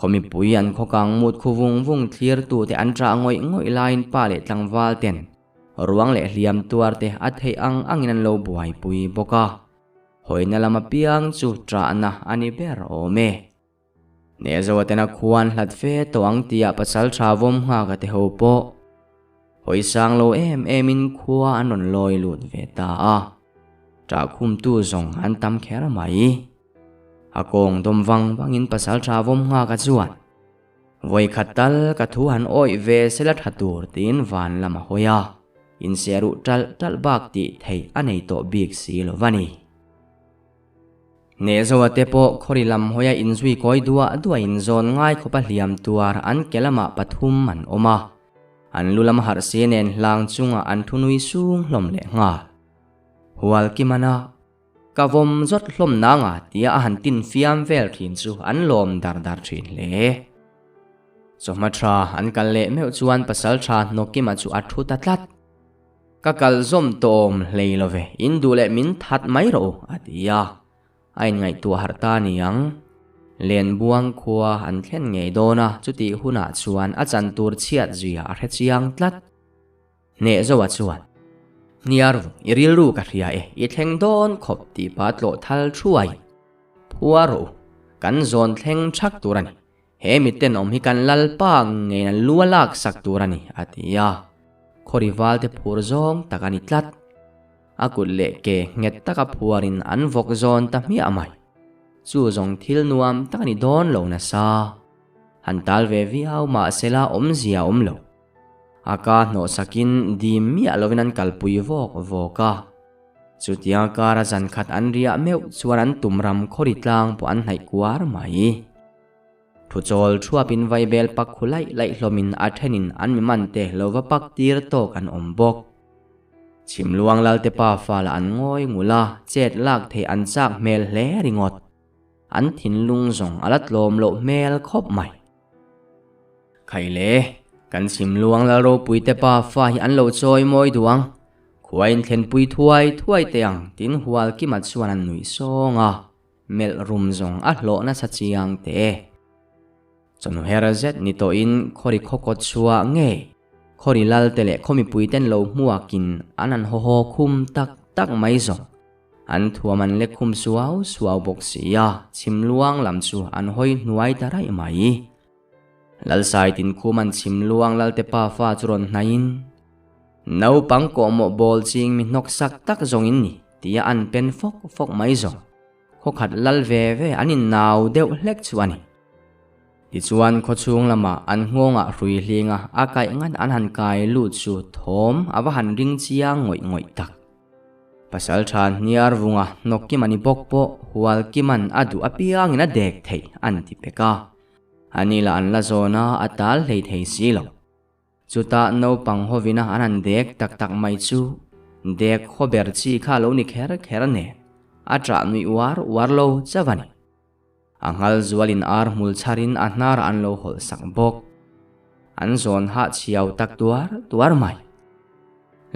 Khaw mipui an khaw kang mut khu vung vung thlir tute an ṭah ngawih ngawih laiin pa leh tlangval ten ruang leh hliam tuar te a theih ang angin an lo buaipui bawk a. Hawina lam apiang chu ṭahna a ni ber awm e. Nehzoa tena khuan hlat fe tawh ang tia pasal tha vawm nghak a te ho pawh hawi sang lo em em in khua an rawn lawi lut ve ta a, ṭah khum tu zawng an tam kher mai. A kawng dawm vang vang in pasal tha vawm nghak a chuan vawi khat tal ka thu han awih ve sela tha tur tiin van lam a hawi a, insiahruh ṭalh ṭalh bak tih theih a nei tawh bik si lo va ni. Nehzoa te pawh khawri lam hawia inzui kawi duah duah in zawn ngai khawpa hliam tuar an ke lamah pathum an awm a, an lu lam harh si nen hlang chungah an thu nui sung hlawm leh nghal. Hual Kimana, Ka vawm zawt hlawm nanga tia a han tin fiam vel thin chu an lawm dar dar thin hle. Chawhma tha an kal leh meuh chuan pasal tha Hnawkima chu a thu ta tlat. Ka kal zawm tawm hlei lo ve, in duh leh min that mai rawh u, a ti a. A inngaihtuah harh ta ni ang. Lenbuang khua an thlen ngei dawn a, chutih hunah chuan a chan tur chhiat zuia a hre chiang tlat. Hneh zoa chuan, Hniarvu, i rilru ka hria e, i thleng dawn khawp tih pa tlawh thal thuai. Phua rawh u, kan zawn thleng thak tur a ni. He miten awm hi kan Lalpa ngeiin an lu a lak sak tur a ni, a ti a. Khawri valte phur zawng tak a ni tlat. A kut leh ke nghet taka phuarin an vawk zawn ta hmiah mai. Chu zawng thil nuam tak a ni dawn lo nasa. Han tal ve viau mahsela awmzia a awm lo. A ka hnawh sakin dim miah lovin an kalpui vawk vawk a. Chutiang kara zan khat an riah meuh chuan an tum ram khawri tlang pawh an hnaih kuar mai. Thuchawl thuapin vaibel pak khu laih laih hlawmin a thenin an mi man te lo va pak tir tawk an awm bawk. Chhimluang Lalte pa fa lah an ngawi ngul a, chet lak theih an chak hmel hle ringawt. An thinlung zawng a la tlawm loh hmel khawp mai. Khaile, kan Chhimluang Lal ropui te pa fa hi an lo chawi mawi duh ang. Khua in thlenpui thuai thuai teh ang tin Hualkima chuan an nuih sawng a. Melh rum zawng a hlawh nasa chiang teh e. Chawhnu her zet ni tawhin khawri khaw kawt chhuah ngei khawri lal te leh khaw mipui ten lo hmuakin an an haw haw khum tak tak mai zawng. An thuam an lek khum suau suau bawk si a, chhimluang lam chu an hawi hnuai ta raih mai. Lalsai tinkhum an chhimluang lal te pafa chu rawn hnaihin, Naupang kawhmawh bawl ching mi hnawk sak tak zawng in ni, tia an pen fawk fawk mai zawng. Khaw khat lal ve ve an innau deuh hlek chu a ni. Tichuan khaw chhung lamah an nghawngah hrui hlinga a kaih ngat an han kai lut chu thawm a va han ring chiang ngawih ngawih tak. Pasal tha hniar vunga hnawk kim a ni bawk pawh hual kiman a duh apiangin a dek theih an ti pek a. Ani lah an la zawn a, a tal hlei thei si lo. Chutah naupang hovina an han dek tak tak mai chu dek khaw ber chi kha lo ni kher kher nen a ṭah nuih uar uar lo chauh a ni. A nghal zualin ar hmul chharin a hnarah an lo hawlh sak bawk. An zawn hah chhiau tak tuar tuar mai.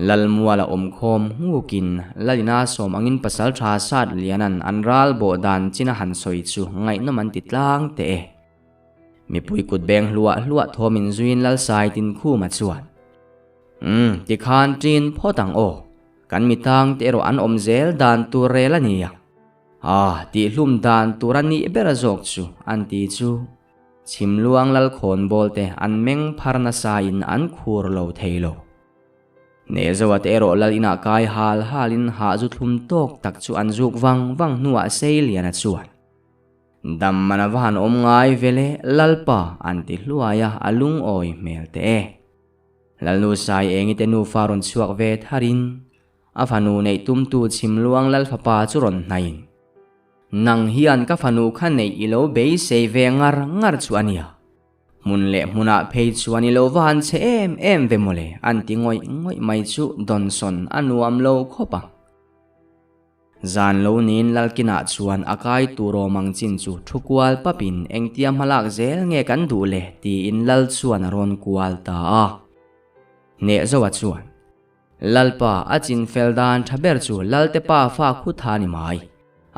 Lalmuala awmkhawm ngukin Lalina sawm angin pasal ṭha sat lianan an ral bawh dan chin a han sawi chu ngaihnawm an ti tlang teh e. Mipui kut beng hluah hluah thawm in zuiin Lalsai Tinkhuma chuan, Umm, tikhan ṭin phawt ang aw, kan mitang te erawh an awm zel dan tur rel a nia. Ah, tihhlum dan tur a nih ber zawk chu, an ti chu. Chhimluang Lalkhawnbawl te an meng phar nasa in an khur lo thei lo. Nehzoa te erawh lal inah kai hal hal in hah zu thlum tawk tak chu an zuk vang vang hnuah Seiliana chuan, Dam man a va han awm ngai ve le, Lalpa an ti hluai a, a lungawi hmel teh e. Lalnu Sai Engi te nufa rawn chhuak ve tharin, a fanu neih tumtu Chhimluang Lalfapa chu rawn hnaiin, Nang hian ka fanu kha neih i lo beisei ve ngar ngar chu a nia. Hmun leh hmunah phei chuan i lo va han che em em ve mawle an ti ngawih ngawih mai chu dawnsawn a nuam lo khawp ang. Zan lo niin Lalkinah chuan a kai tur awm ang chin chu thu kual papin engtia hmalak zel nge kan duh le tiin Lal chuan a rawn kual ta a. Hnehzoa chuan, Lalpa, a chin fel dan tha ber chu Lalte pa fa khu tha ni mai.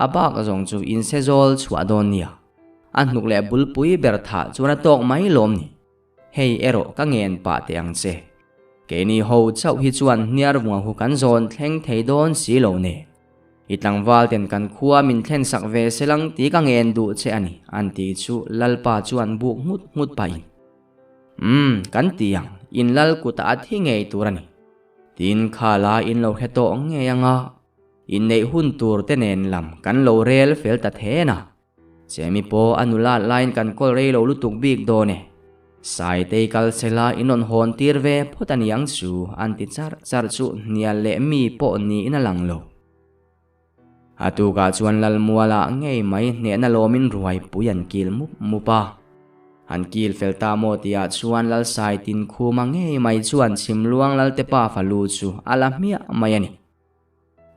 A bak zawng chu inse zawl chhuah dawn nia. A hnuk leh bulpui ber thah chuan a tawk mai lawm ni. Hei erawh ka ngen pah teh ang che. Keini ho chauh hi chuan hniar vunga hu kan zawn thleng thei dawn si lo ne. I tlangval ten kan khua min thlen sak ve selang tih ka ngen duh che a ni, an ti chu Lalpa chuan buk nghut nghut pahin. Umm, kan ti ang, in lal kutah a thi ngei tur a ni. Tin khala in lo hre tawh ngei anga, inneih hun tur te nen lam kan lo rel fel ta then a. Chemi pawh a nula laiin kan kawl rei lo lutuk bik dawn e. Saitei kal sela in rawn hawn tir ve phawt a niang chu an ti char char chu hnial leh mi pawh niin a lang lo. A tukah chuan Lalmuala ngei mai hnehna lawmin ruai pui an kil mup mup a. An kil fel ta maw tihah chuan Lalsai Tinkhuma ngei mai chuan Chhimluang Laltepa falu chu a la hmiah mai a ni.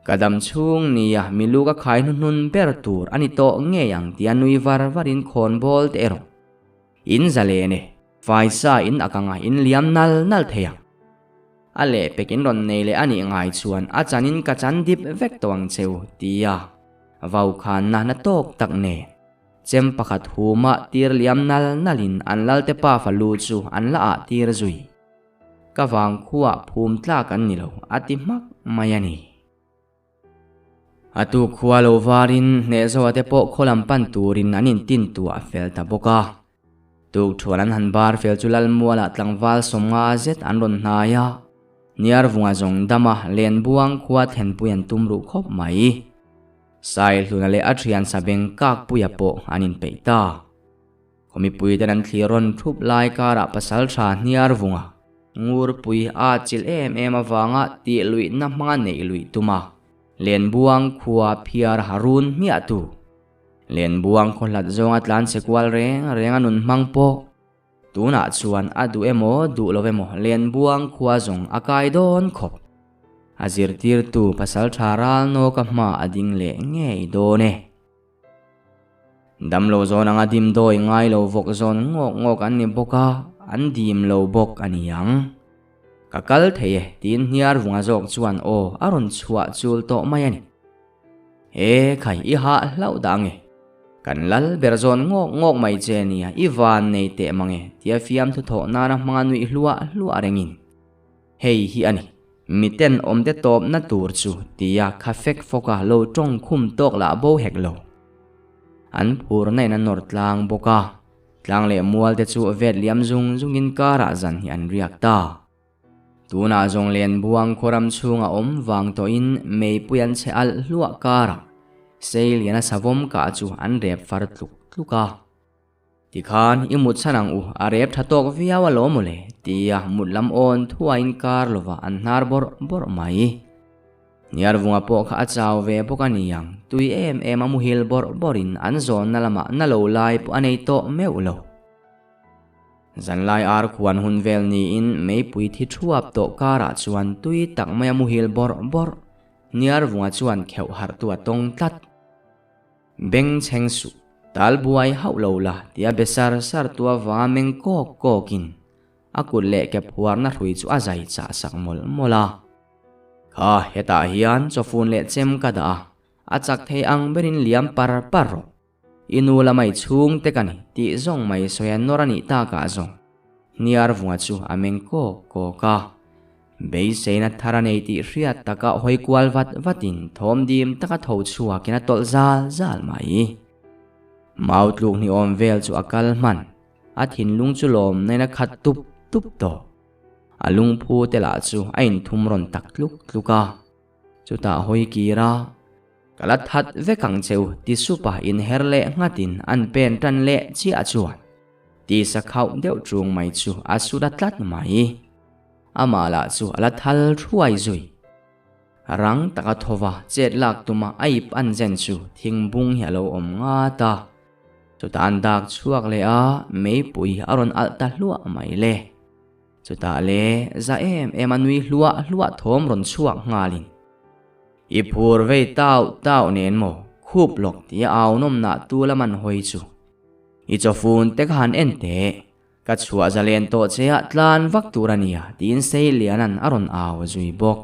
Ka dam chhung nia milu ka khai hnuhnun ber tur a ni tawh ngei ang tia nui var varin khawn bawl teh erawh. In zalen e, faisa in a kanga in liam nal nal thei ang. A lehpek in rawn nei leh a nih ngai chuan a chanin ka chan dip vek tawh ang cheu tia vaukhanna na tawk tak nen chem pakhat huma tir liam nal nalin an lalte pafa lu chu an la ah tir zui. Ka vang khuah phum tlak an ni lo, a ti hmak mai a ni. A tu khua lo varin hnehzoa te pawh khaw lam pan turin an intin tuah fel ta bawk a. Tukthuan an han bar fel chu Lalmualah tlangval sawmnga zet an rawn hnai a. Niarvunga zawng dama Lenbuang khua thlenpui an tum ruh khawp mai. Saihluna leh a thian Sabeng Kakpuia pawh an inpeih ta. Khawmipui ten an thlir rawn thup lai karah pasal tha hniar vunga ngurpui a chilh em em avanga tih luihna hmanga neih luih tum a, Lenbuang khua phiar harun hmiah tu. Lenbuang khaw hlat zawnga tlan che kual reng reng a nun hmang pawh. Tunah chuan a duh emaw duh lo emaw Lenbuang khua zawng a kai dawn khawp. A zirtirtu pasal tha ral nawka hma a ding leh ngei dawn e. Damlo zawn anga dim dawi ngai lo vawk zawn ngawk ngawk an ni bawk a, an dim lo bawk a ni ang. Ka kal thei e, tiin hniar vunga zawk chuan aw a rawn chhuah chul tawh mai a ni. He khai i hah hlauh dah ange. Kan lal ber zawn ngawk ngawk mai che nia, i van nei teh mang e, tia fiamthu thawh nana hmanga nuih hluah hluah rengin. Hei hi a ni, miten awmte tawpna tur chu tia kha fek fawka lo tawng khum tawk lah bo hek lo. An phurna in a nawr tlang bawk a, tlang leh mual te chu vet liam zung zungin karah zan hi an riak ta. Tunah zawng Lenbuang khaw ram chhunga awm vang tawhin meipui an chhe alh hluah karah Seiliana savawm kah chu an rep far tluk tluk a. Tikhan i mut chhan ang u, a rep tha tawk viau a lawm mawle, tia mut lam awn thuaiin kar lova an hnar bawrh bawrh mai. Hniarvunga pawh kha a chau ve bawk a ni ang, tui em em a muhil bawrh bawrhin an zawnna lamah na lo lai pawh a nei tawh meuh lo. Zanlai ar khuan hun vel niin meipui thi thuap tawh karah chuan tui tak mai a muhil bawrh bawrh, Hniarvunga chuan kheuh harh tu a tawng tlat. Beng chheng suh, tal buai hauh lo la tia be sar sar tu avanga meng kawk kawkin a kut leh ke phuarna hrui chu a zai chah sak mawlh mawlh a. Kha hetah hian chawfun leh chem ka dah a, a chak thei ang berin liam par par rawh. I nu la mai chhung te ka ni tih zawng mai sawi a nawr a nih takah zawng hniar vunga chu a meng kawk kawk a. Beiseina thar a nei tih hriat taka hawi kual vat vatin thawm dim taka tho chhuakin a tawlh zal zal mai. Mau tluk ni awm vel chu a kal hman, a thinlung chu lawm nain a khat tup tup tawh. A lungphu te lah chu a inthum rawn tak tluk tluk a. Chutah hawi kir a. Ka la that vek ang cheu ti sup a inher leh nghatin an pen tan leh chiah chuan tisa khauh deuh chung mai chu a sut a tlat mai. Amah lah chu a la thal thuai zui. Rang taka thawva chet lak tuma a ip an zen chu thingbung hi a lo awm ngat a. Chutah an dak chhuak leh a, meipui a rawn alh ta hluah mai le. Chutah le za em em a nui hluah hluah thawm rawn chhuak nghalin. I phur vei tau tau nen maw khup lawk tia au nawm nah tu lam an hawi chu. I chawfun te kha han en teh, ka chhuah zalen tawh che ah tlan vak tur a nia tiin Seiliana'n a rawn au zui bawk.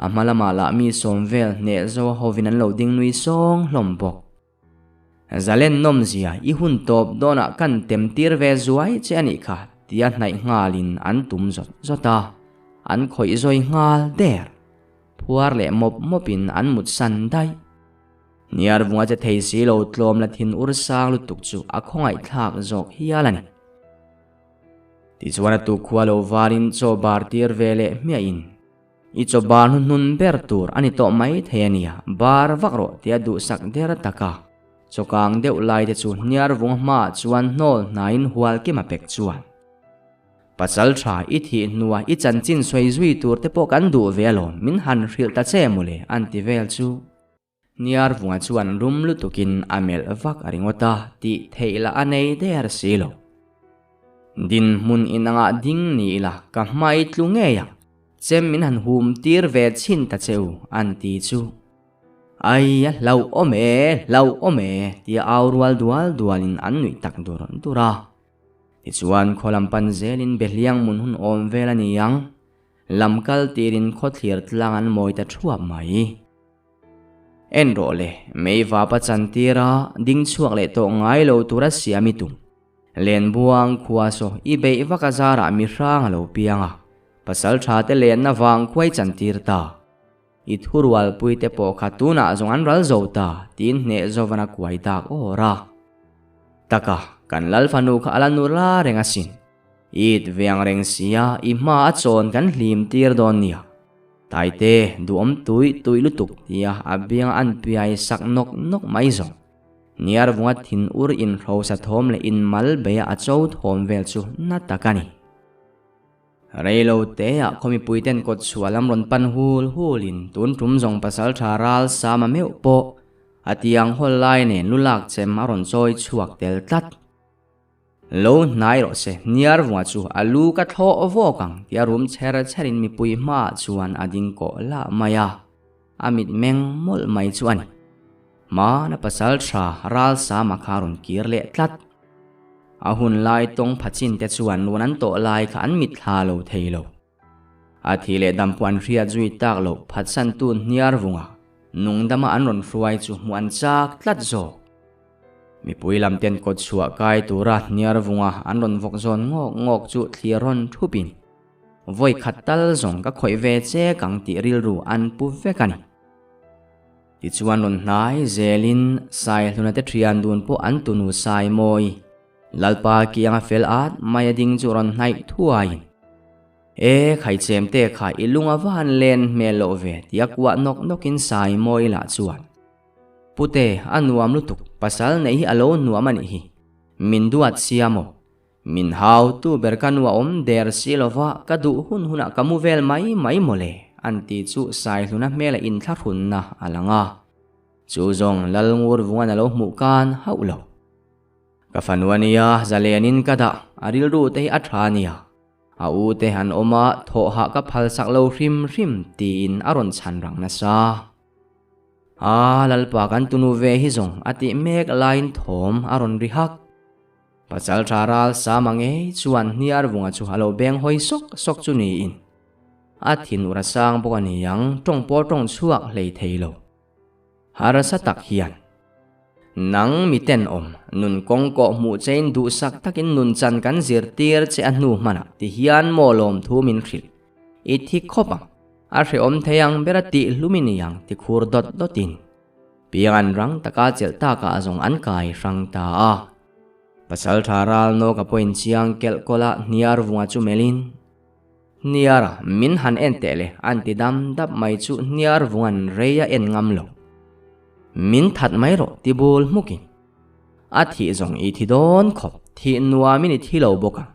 A hma lamah lah mi sawm vel hneh zo hovin an lo ding nui sawng hlawm bawk. Zalen nawmzia i hun tawp dawnah kan tem tir ve zuai che a nih kha, tia hnaih nghalin an tum zawt zawt a, an khawih zawi nghal der. Phuar leh mawp mawpin an mut san daih. Hniar vunga che thei si lo tlawm la thin ur sang lutuk chu a khawngaihthlak zawk hial a ni. Tichuan a tukhua lo varin chaw bar tir ve leh hmiahin, I chaw bar hnuhnun ber tur a ni tawh mai thei a nia, bar vak rawh tia duhsak der taka chawkang deuh lai te chu hniar vunga hmaah chuan hnawl hnaiin hual kim a pek chuan. Pasal tha i thih hnua i chanchin sawi zui tur te pawh kan duh ve alawm, min han hrilh ta che mawle an ti vel chu. Hniar vunga chuan rum lutukin a melh vak a ringawt a, tih theih lah a nei der si lo. Dinhmun inangah ding ni ila ka hmai tlu ngei ang, chem min han hum tir ve chhin ta che u an ti chu. Ai a hlauhawm e, hlauhawm e tia au rual dual dualin an nuih tak dur dur a. Tichuan khaw lam pan zelin Behliang mun hun awm vel a ni ang, lam kal tirin khawthlir tlang an mawi ta thuap mai. En rawh le, mei vapa chantir a, ding chhuak leh tawh ngai lo tura siam i tum. Lenbuang khua saw i beih vak a zarah mi hrang a lo piang a, pasal tha te lenna vang khuai chantir ta. I thurualpui te pawh kha tunah zawng an ral zo ta, tiin hneh zovan a kuai dak awr a. Taka, kan Lalfanu kha a la nu la reng asin. I it ve ang reng sia, i hma a chawn kan hlim tir dawn nia. Taite, duhawm tuih tuih lutuk tia a bianga an piai sak nawk nawk mai zawng. Niar vunga thin ur inhrosa thawm leh inmal beia a cho thawm vel chu na tak a ni. Reilo teah khaw mipuiten kawt chhuah lam rawn pan hul hulin tun tum zawng pasal tha ral sama meuh pawh a tiang hawl lai nen lu lak chem a rawn chawi chhuak tel tlat. Lo hnai rawh se, hniar vunga chu a lu ka thlawh vawk ang tia rum chher chherin mipui hmaah chuan a ding kawh lah mai a, a mitmeng mawlh mai chu a ni. Hmana pasal tha ral sama kha a rawn kir leh tlat. A hun lai tawng phachin te chuan nuan an tawh lai kha an mitthla lo thei lo. A thi leh dam pawh an hriat zui tak loh phatsantu hniar vunga nungdama an rawn hruai chu hmuh an chak tlat zawk. Mipui lam ten kawt chhuah kai tura hniar vunga an rawn vawk zawn ngawk ngawk chu thlir rawn thupin vawi khat tal zawng ka khawih ve che kang tih rilru an pu vek a ni. Tichuan rawn hnai zelin Saihluna te thian dun pawh an tunu Saimawi, Lalpa kianga fel at mai a ding chu rawn hnaih thuaiin, E khaichem te kha i lung a va han len hmel loh ve tia kuah nawk nawkin Saimawi lah chuan, Pute, a nuam lutuk, pasal neih hi a lo nuam a nih hi, min duat sia maw? Min hau tu ber ka nu a awm der si lova ka duh hun hunah ka mu vel mai mai mawle an ti chu Saihluna hmela inthlahrunna a lang a. Chu zawng Lalngur vungan a lo hmuh kan hauh lo. Ka fanu a nia, zalenin ka dah, a rilru te hi a tha nia. A u te an awm a, thawhah ka phalsak lo hrim hrim tiin a rawn chhan rang nasa. A, Lalpa kan tunu ve hi zawng a tih mek laiin thawm a rawn ri hak. Pasal tha ral sama ngei chuan hniar vunga chu a lo beng hawi sawk sawk chu niin a thin ur a sang bawk a ni ang, tawng pawh tawng chhuak hlei thei lo. Harsa tak hian nang mi tenawm, nun kawng kawh hmuh chein duhsak takin nun chan kan zirtir che a hnu hmanah ti hian maw lawmthu min hrilh i thi khawp ang, a hrehawm thei ang ber a tih hlum i ni ang ti khur dawt dawtin Piang an rang taka chelh takah zawng an kai hrang ta a. Pasal tha ral nawk a pawhin chiang kelh kawlh a hniar vunga chu melhin, Hniara, min han en teh le, an ti dam dap mai chu hniar vunga'n rei a en ngam lo. Min that mai rawh ti bul hmukin. A thih zawng i thi dawn khawp, thih nuamin i thi lo bawk ang.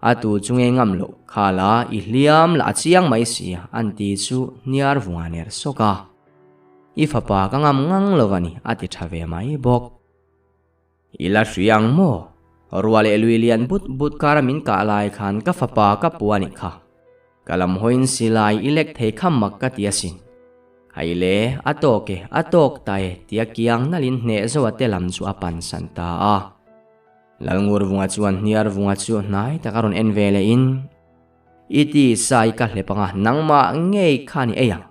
A tu chu nge ngam loh, khala i hliam lah a chiang mai si a, an ti chu hniar vunga ner sawk a. I fapa ka ngam ngang lo a ni, a ti tha ve mai bawk. I la hri ang maw? Ruah leh lui lian but but kara min kah lai khan ka fapa ka pu a nih kha. Ka lam hawiin silai i lek thei kha mak ka ti asin. Hei le, a tawk e, a tawk ta e tia kiang nalhin hneh zo a te lam chu a pansan ta a. Lalngur vunga chuan hniar vunga chu hnai tak a rawn en ve lehin, I ti sai ka hlep anga nangmah ngei kha ni ei ang.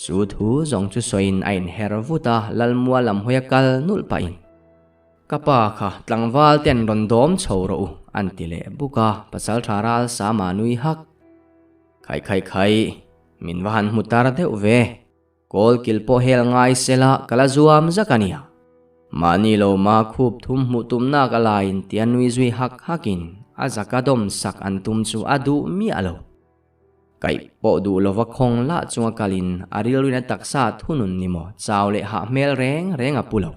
Chu thu zawng chu sawiin a inher vut a, Lalmua lam hawi a kal nulh pahin. Ka pa kha tlangval ten rawn dawm chho rawh u an ti leh buk a, pasaltha ral Sama nui hak. Khai khai khai, min va han hmu tar deuh ve. Kawl kil pawh hel ngai sela ka la zuam zak a nia. Mahni lo ma khup thum hmuh tumna ka laiin tia nui zui hak hakin a zaka dawm sak an tum chu a duh miah lo. Kaih pawh duh lova khawng lah chunga kalin a rilruin a taksa thunun ni maw chau leh hah hmel reng reng a pu lo.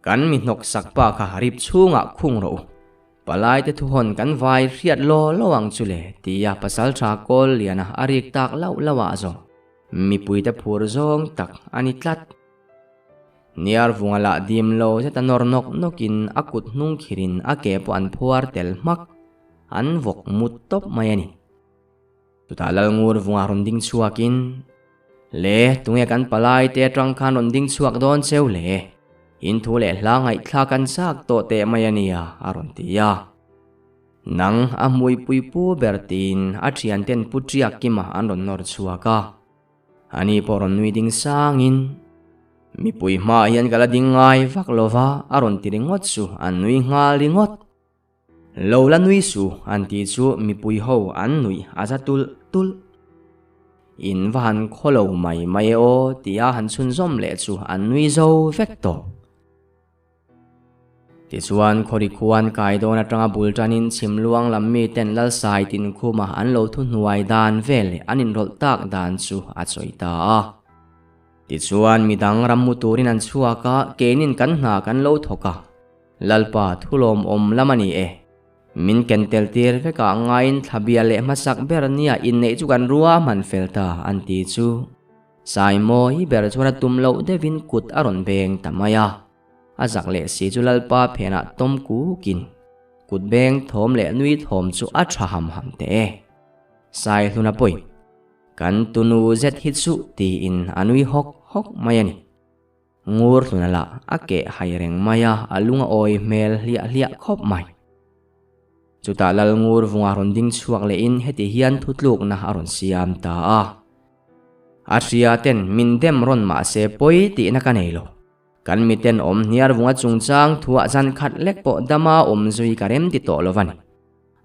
Kan mi hnawk sak pa kha rip chhungah khung rawh u. Palai te thuhawn kan vai hriat law law ang chu le tia pasaltha kawl liana a rik tak lauh lauh ah zawng mipui te phur zawng tak a ni tlat. Niar vunga lah dim lo zeta nawr nawk nawkin a kut hnung khirin a ke pawh an phuar tel hmak, an vawk mut tawp mai a ni. Chutah Lalngur vunga rawn ding chhuakin, Le, tunge kan palai te atang khan rawn ding chhuak dawn cheu le? In thu leh hla ngaihthlak an chak tawh teh mai a nia, a rawn ti a. Nang a hmuipui pu ber tiin a thianten Pu Ṭiak Kima an rawn nawr chhuak a. Ani pawh rawn nui ding sangin, Mipui hmaah hian ka la ding ngai vak lo va, a rawn ti ringawt chu an nui nghal ringawt. Lo la nui su an tih chu mipui ho an nuih a za tulh tulh. In va han khaw lo mai mai e aw tia han chhunzawm leh chu an nui zo vek tawh. Tichuan khawri khuan kai dawn atanga bul tanin chhimluang lam miten Lalsai Tinkhuma an lo thuhnuai dan vel leh an inrawlh tak dan chu a sawi ta a. Tichuan midang rammu turin an chhuak a, keinin kan hna kan lo thawk a. Lalpa thulawm awm lam a ni e. Min ken tel tir vekah ngaiin thlabia leh hmasak ber nia inneih chu kan rua hman fel ta an ti chu. Saimawi ber chuan a tum loh deuhin kut a rawn beng ta mai a. A zak leh si chu Lalpa phenah tawm kukin kut beng thawm leh nui thawm chu a tha ham ham teh e. Saihluna pawhin kan tunu zet hi chu tiin a nui hawk hawk mai a ni. Ngur hluna lah a keh hai reng mai a, a lung a awi hmel hliah hliah khawp mai. Chutah Lal Ngur vunga rawn ding chhuak lehin heti hian thutlukna a rawn siam ta a. A hria ten min dem rawn mah se pawi tihna ka nei lo. Kan miten awm hniar vunga chungchang thuah zan khat lek pawh dama awm zui ka rem ti tawh lo va ni.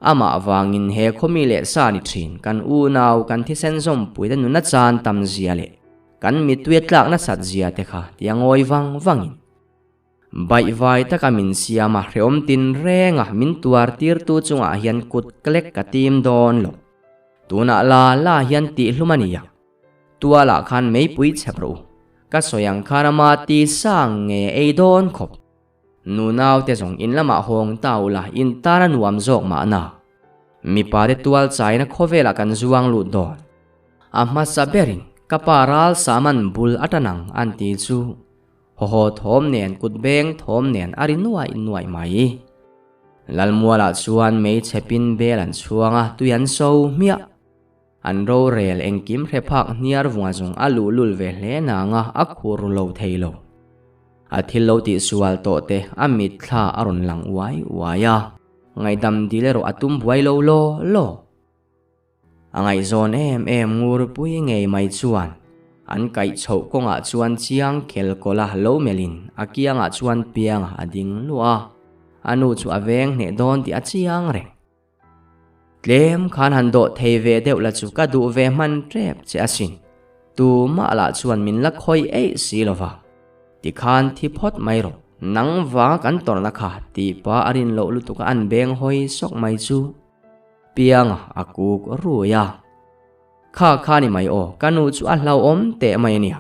Amah vangin he khawmi leh sa ni thin kan unau kan thisen zawmpuite nuna chan tam zia leh Kan mitui tlak nasat zia te kha tia ngawi vang vangin baihvai taka min siam a, hreawm tin renga min tuar tirtu chungah hian kut klek ka tim dawn lo. Tunah la la hian tihhlum a nia. Tualah khan meipui chhep rawh u. Ka sawi ang khan ama ti sang nge ei dawn khawp. Nunau te zawng in lamah hawng ta ula in tan a nuam zawk mahna. Mipa te tual chaina khawvelah kan zuang lut dawn. A hmasa berin ka pa ral saman bul a tan ang an ti chu haw haw thawm nen kut beng thawm nen a ri nuai nuai mai. Lalmualah chuan mei chhepin bel an chhuang a, tui an so hmiah. An rorel engkim hre phak hniar vunga zawng a luhlul ve hle nanga a khur lo thei lo. A thil lo tihsual tawh te a mitthla a rawn lang uai uai a, ngaihdam dil erawh a tum buai lo law law. A ngaihzawn em em ngurpui ngei mai chuan an kaih chhoh kawngah chuan chiang khel kawlh a lo melhin a kiangah chuan pianga a ding luah a, a nu chu a veng hneh dawn tih a chiang reng. Tlem khan han dawh thei ve deuh la chu ka duh ve hman tep che asin, tumah lah chuan min la khawih eih si lova, tikhan thi phawt mai rawh, nang vanga kan tawrhna kha tih pa a rin loh lutuk a an beng hawi sawk mai chu. Pianga a kuk rui a. Kha kha ni mai aw, ka nu chu a hlauhawm teh mai a nia.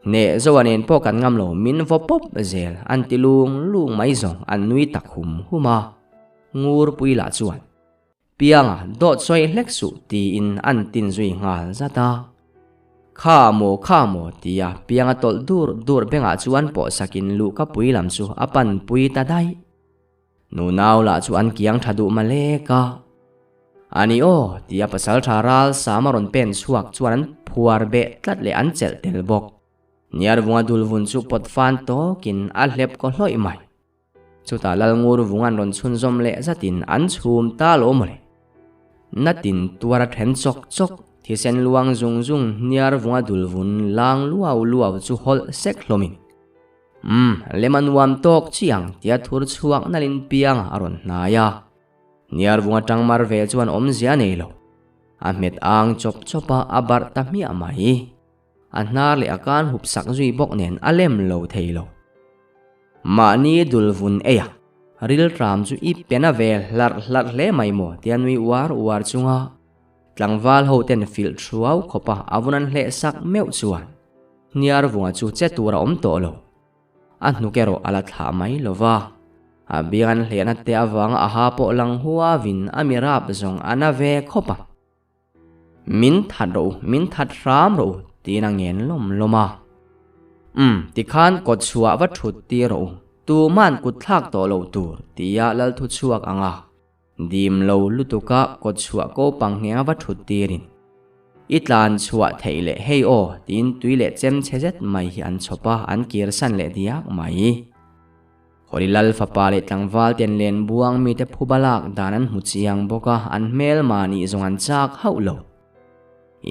Hneh zoa nen pawh kan ngam lo, min vaw pawp zel, an ti lung lung mai zawng, an nui tak hum hum a. Ngur pui lah chuan, Pianga, dawt sawi hlek suh, tiin an tin zui nghal zat a. Kha maw, kha maw, tia Pianga tawlh dur dur bengah chuan pawh sakin luhka pui lam chu a pan pui ta daih. Nunau lah chu an kiang tha duh malek a. Ani aw, tia pasaltha ral Sama rawn pen chhuak chuan an phuar beh tlat leh an chelh tel bawk. Niarvunga dulvun chu pawt fan tawkin a hlep kaw hlawih mai. Chutah Lalngur vungan rawn chhunzawm leh zatin an chhum ta lo mawle. Natin tuar a then chawk chawk, thisen luang zung zung Niarvunga dulvun lang luau luau chu hawlh sek hlawmin. Umm, lem a nuam tawk chiang tia thur chhuak nalhin pianga a rawn hnai a. Hniarvung atang mar ve chuan awmzia a nei lo. A hmet ang chawp chawp a, a barh ta hmiah mai. A hnar leh a kan hup sak zui bawk nen a lem lo thei lo. Mahni dul vun ei a, riltram chu i pen a ve hlarh hlarh hle mai maw tia nui uar uar chunga tlangval ho ten filh thuau khawpa a vun an hleh sak meuh chuan Hniarvunga chu che tur a awm tawh lo. A hnuk erawh a la thlah mai lo va, a biang an hlehna te avanga a ha pawh lang huavin a mi rap zawng a na ve khawp a. Min that rawh u, min that hram rawh u, tiin a ngen lawm lawm a. Umm, tikhan kawt chhuah va thut tir rawh u, tuman kut thlak tawh lo tur, tia lal thu chhuak ang a. Dim lo lutuka kawt chhuah ko pang nghenga va thut tirin, I tlan chhuah theih leh hei aw, tiin tui leh chem chhe zet mai hi an chhawp a, an kir san leh diak mai. Hawri Lal fapa leh tlangval ten len buang mite phuba lak dan an hmu chiang bawk a, an hmelma nih zawng an chak hauh lo.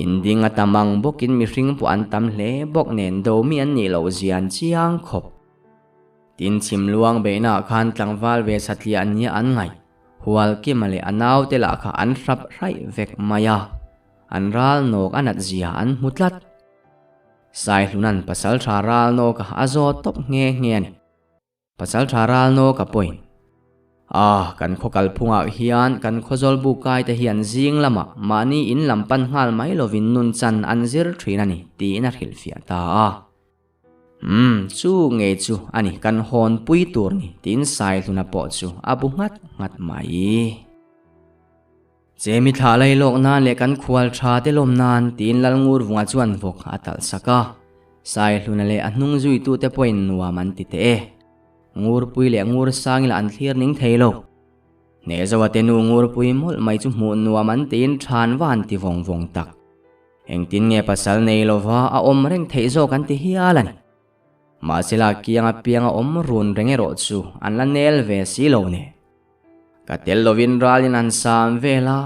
Inding a tam ang bawkin mihring pawh an tam hle bawk nen do mi an nih loh zia an chiang khawp. Tin chhim luang beihna ah khan tlangval ve satliah nia an ngaih, Hualkima leh a naute lah kha an hrap hraih vek mai a, an ral nawk a nat zia an hmu tlat. Saihlunan pasaltha ral nawk a zawt tawp nghe nghe a ni. Pasaltha ral nawk a point. Ah, kan khaw kalphungah hian kan khawzawl bu kaite hian zing lamah mahni in lam pan nghal mai lovin nun chan an zir thin a ni tiin a hrilhfiah ta a. Umm, chu ngei chu a ni kan hawn pui tur ni tiin Saihluna pawh chu a bu nghat nghat mai. Chemi thlah lai lawk nan leh kan khual tha te lawm nan tiin Lalngurvunga chuan vawk a talh sak a. Saihluna leh a hnung zuitute pawhin nuam an ti teh e. Ngurpui leh Ngursangila an thlir ning thei lo. Hnehzoa te nu Ngurpui mawlh mai chu hmuh nuam an tiin than va an ti vawng vawng tak. Engtin nge pasal nei lova a awm reng theih zawk an ti hial a ni. Mahsela kianga pianga awm run reng erawh chu an la nel ve si lo nen. Ka tel lovin ralin an sam vel a,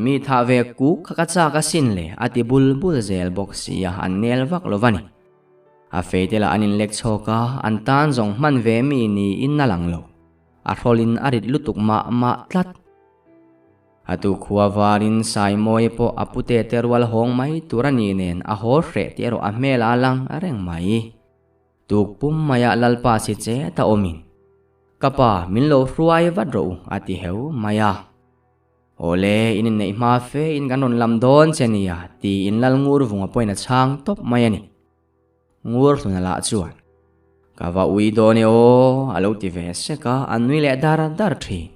mi thah ve kuk kha ka chak asin le a ti bul bul zel bawk si a, an nel vak lo va ni. A feite lah an inlek chhawk a, an tan zawng hman ve mi niin a lang lo. A hrawlin a rit lutuk mah mah tlat. A tu khua varin Saimawia pawh a pute te rual hawng mai tur a ni nen a haw hreh tih erawh a hmel a lang reng mai. Tuk pum maiah Lalpa si che ta awmin. Ka pa, min lo hruai vat rawh u, a ti heu mai a. Awle, in inneih hma fe in kan rawn lam dawn che nia, tiin Lal Ngurvunga pawhin a chhang tawp mai a ni. Ngurhluna lah chuan, Ka va ui dawn e aw, a lo ti ve sek a, a nui leh dar dar thin.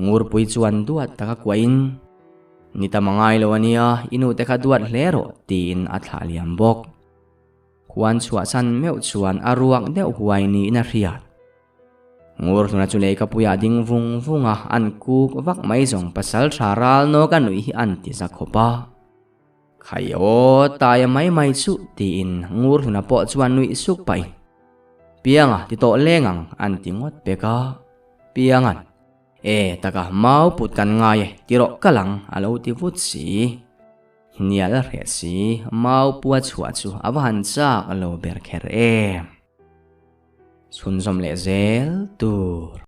Ngurpui chuan duat taka kuahin, Ni tam a ngai lo a nia, i nute kha duat hle rawh, tiin a thlah liam bawk. Khuan chhuahsan meuh chuan a ruak deuh huai niin a hriat. Ngurhluna chu leikapuiah ding vung vung a, an kuk vak mai zawng pasal tha ral nawk a nuih hi an ti za khawp a. Khai aw, taia mai mai chuh tiin Ngurhluna pawh chuan nuih suk pahin, Pianga ti tawh leng ang an ti ngawt pek a. Pianga'n, E taka mau put kan ngai e, ti rawh ka lang a lo ti vut si. Hnial hreh si, mau pua chhuah chu a va han chak lo ber kher em. Chhunzawm leh zel tur.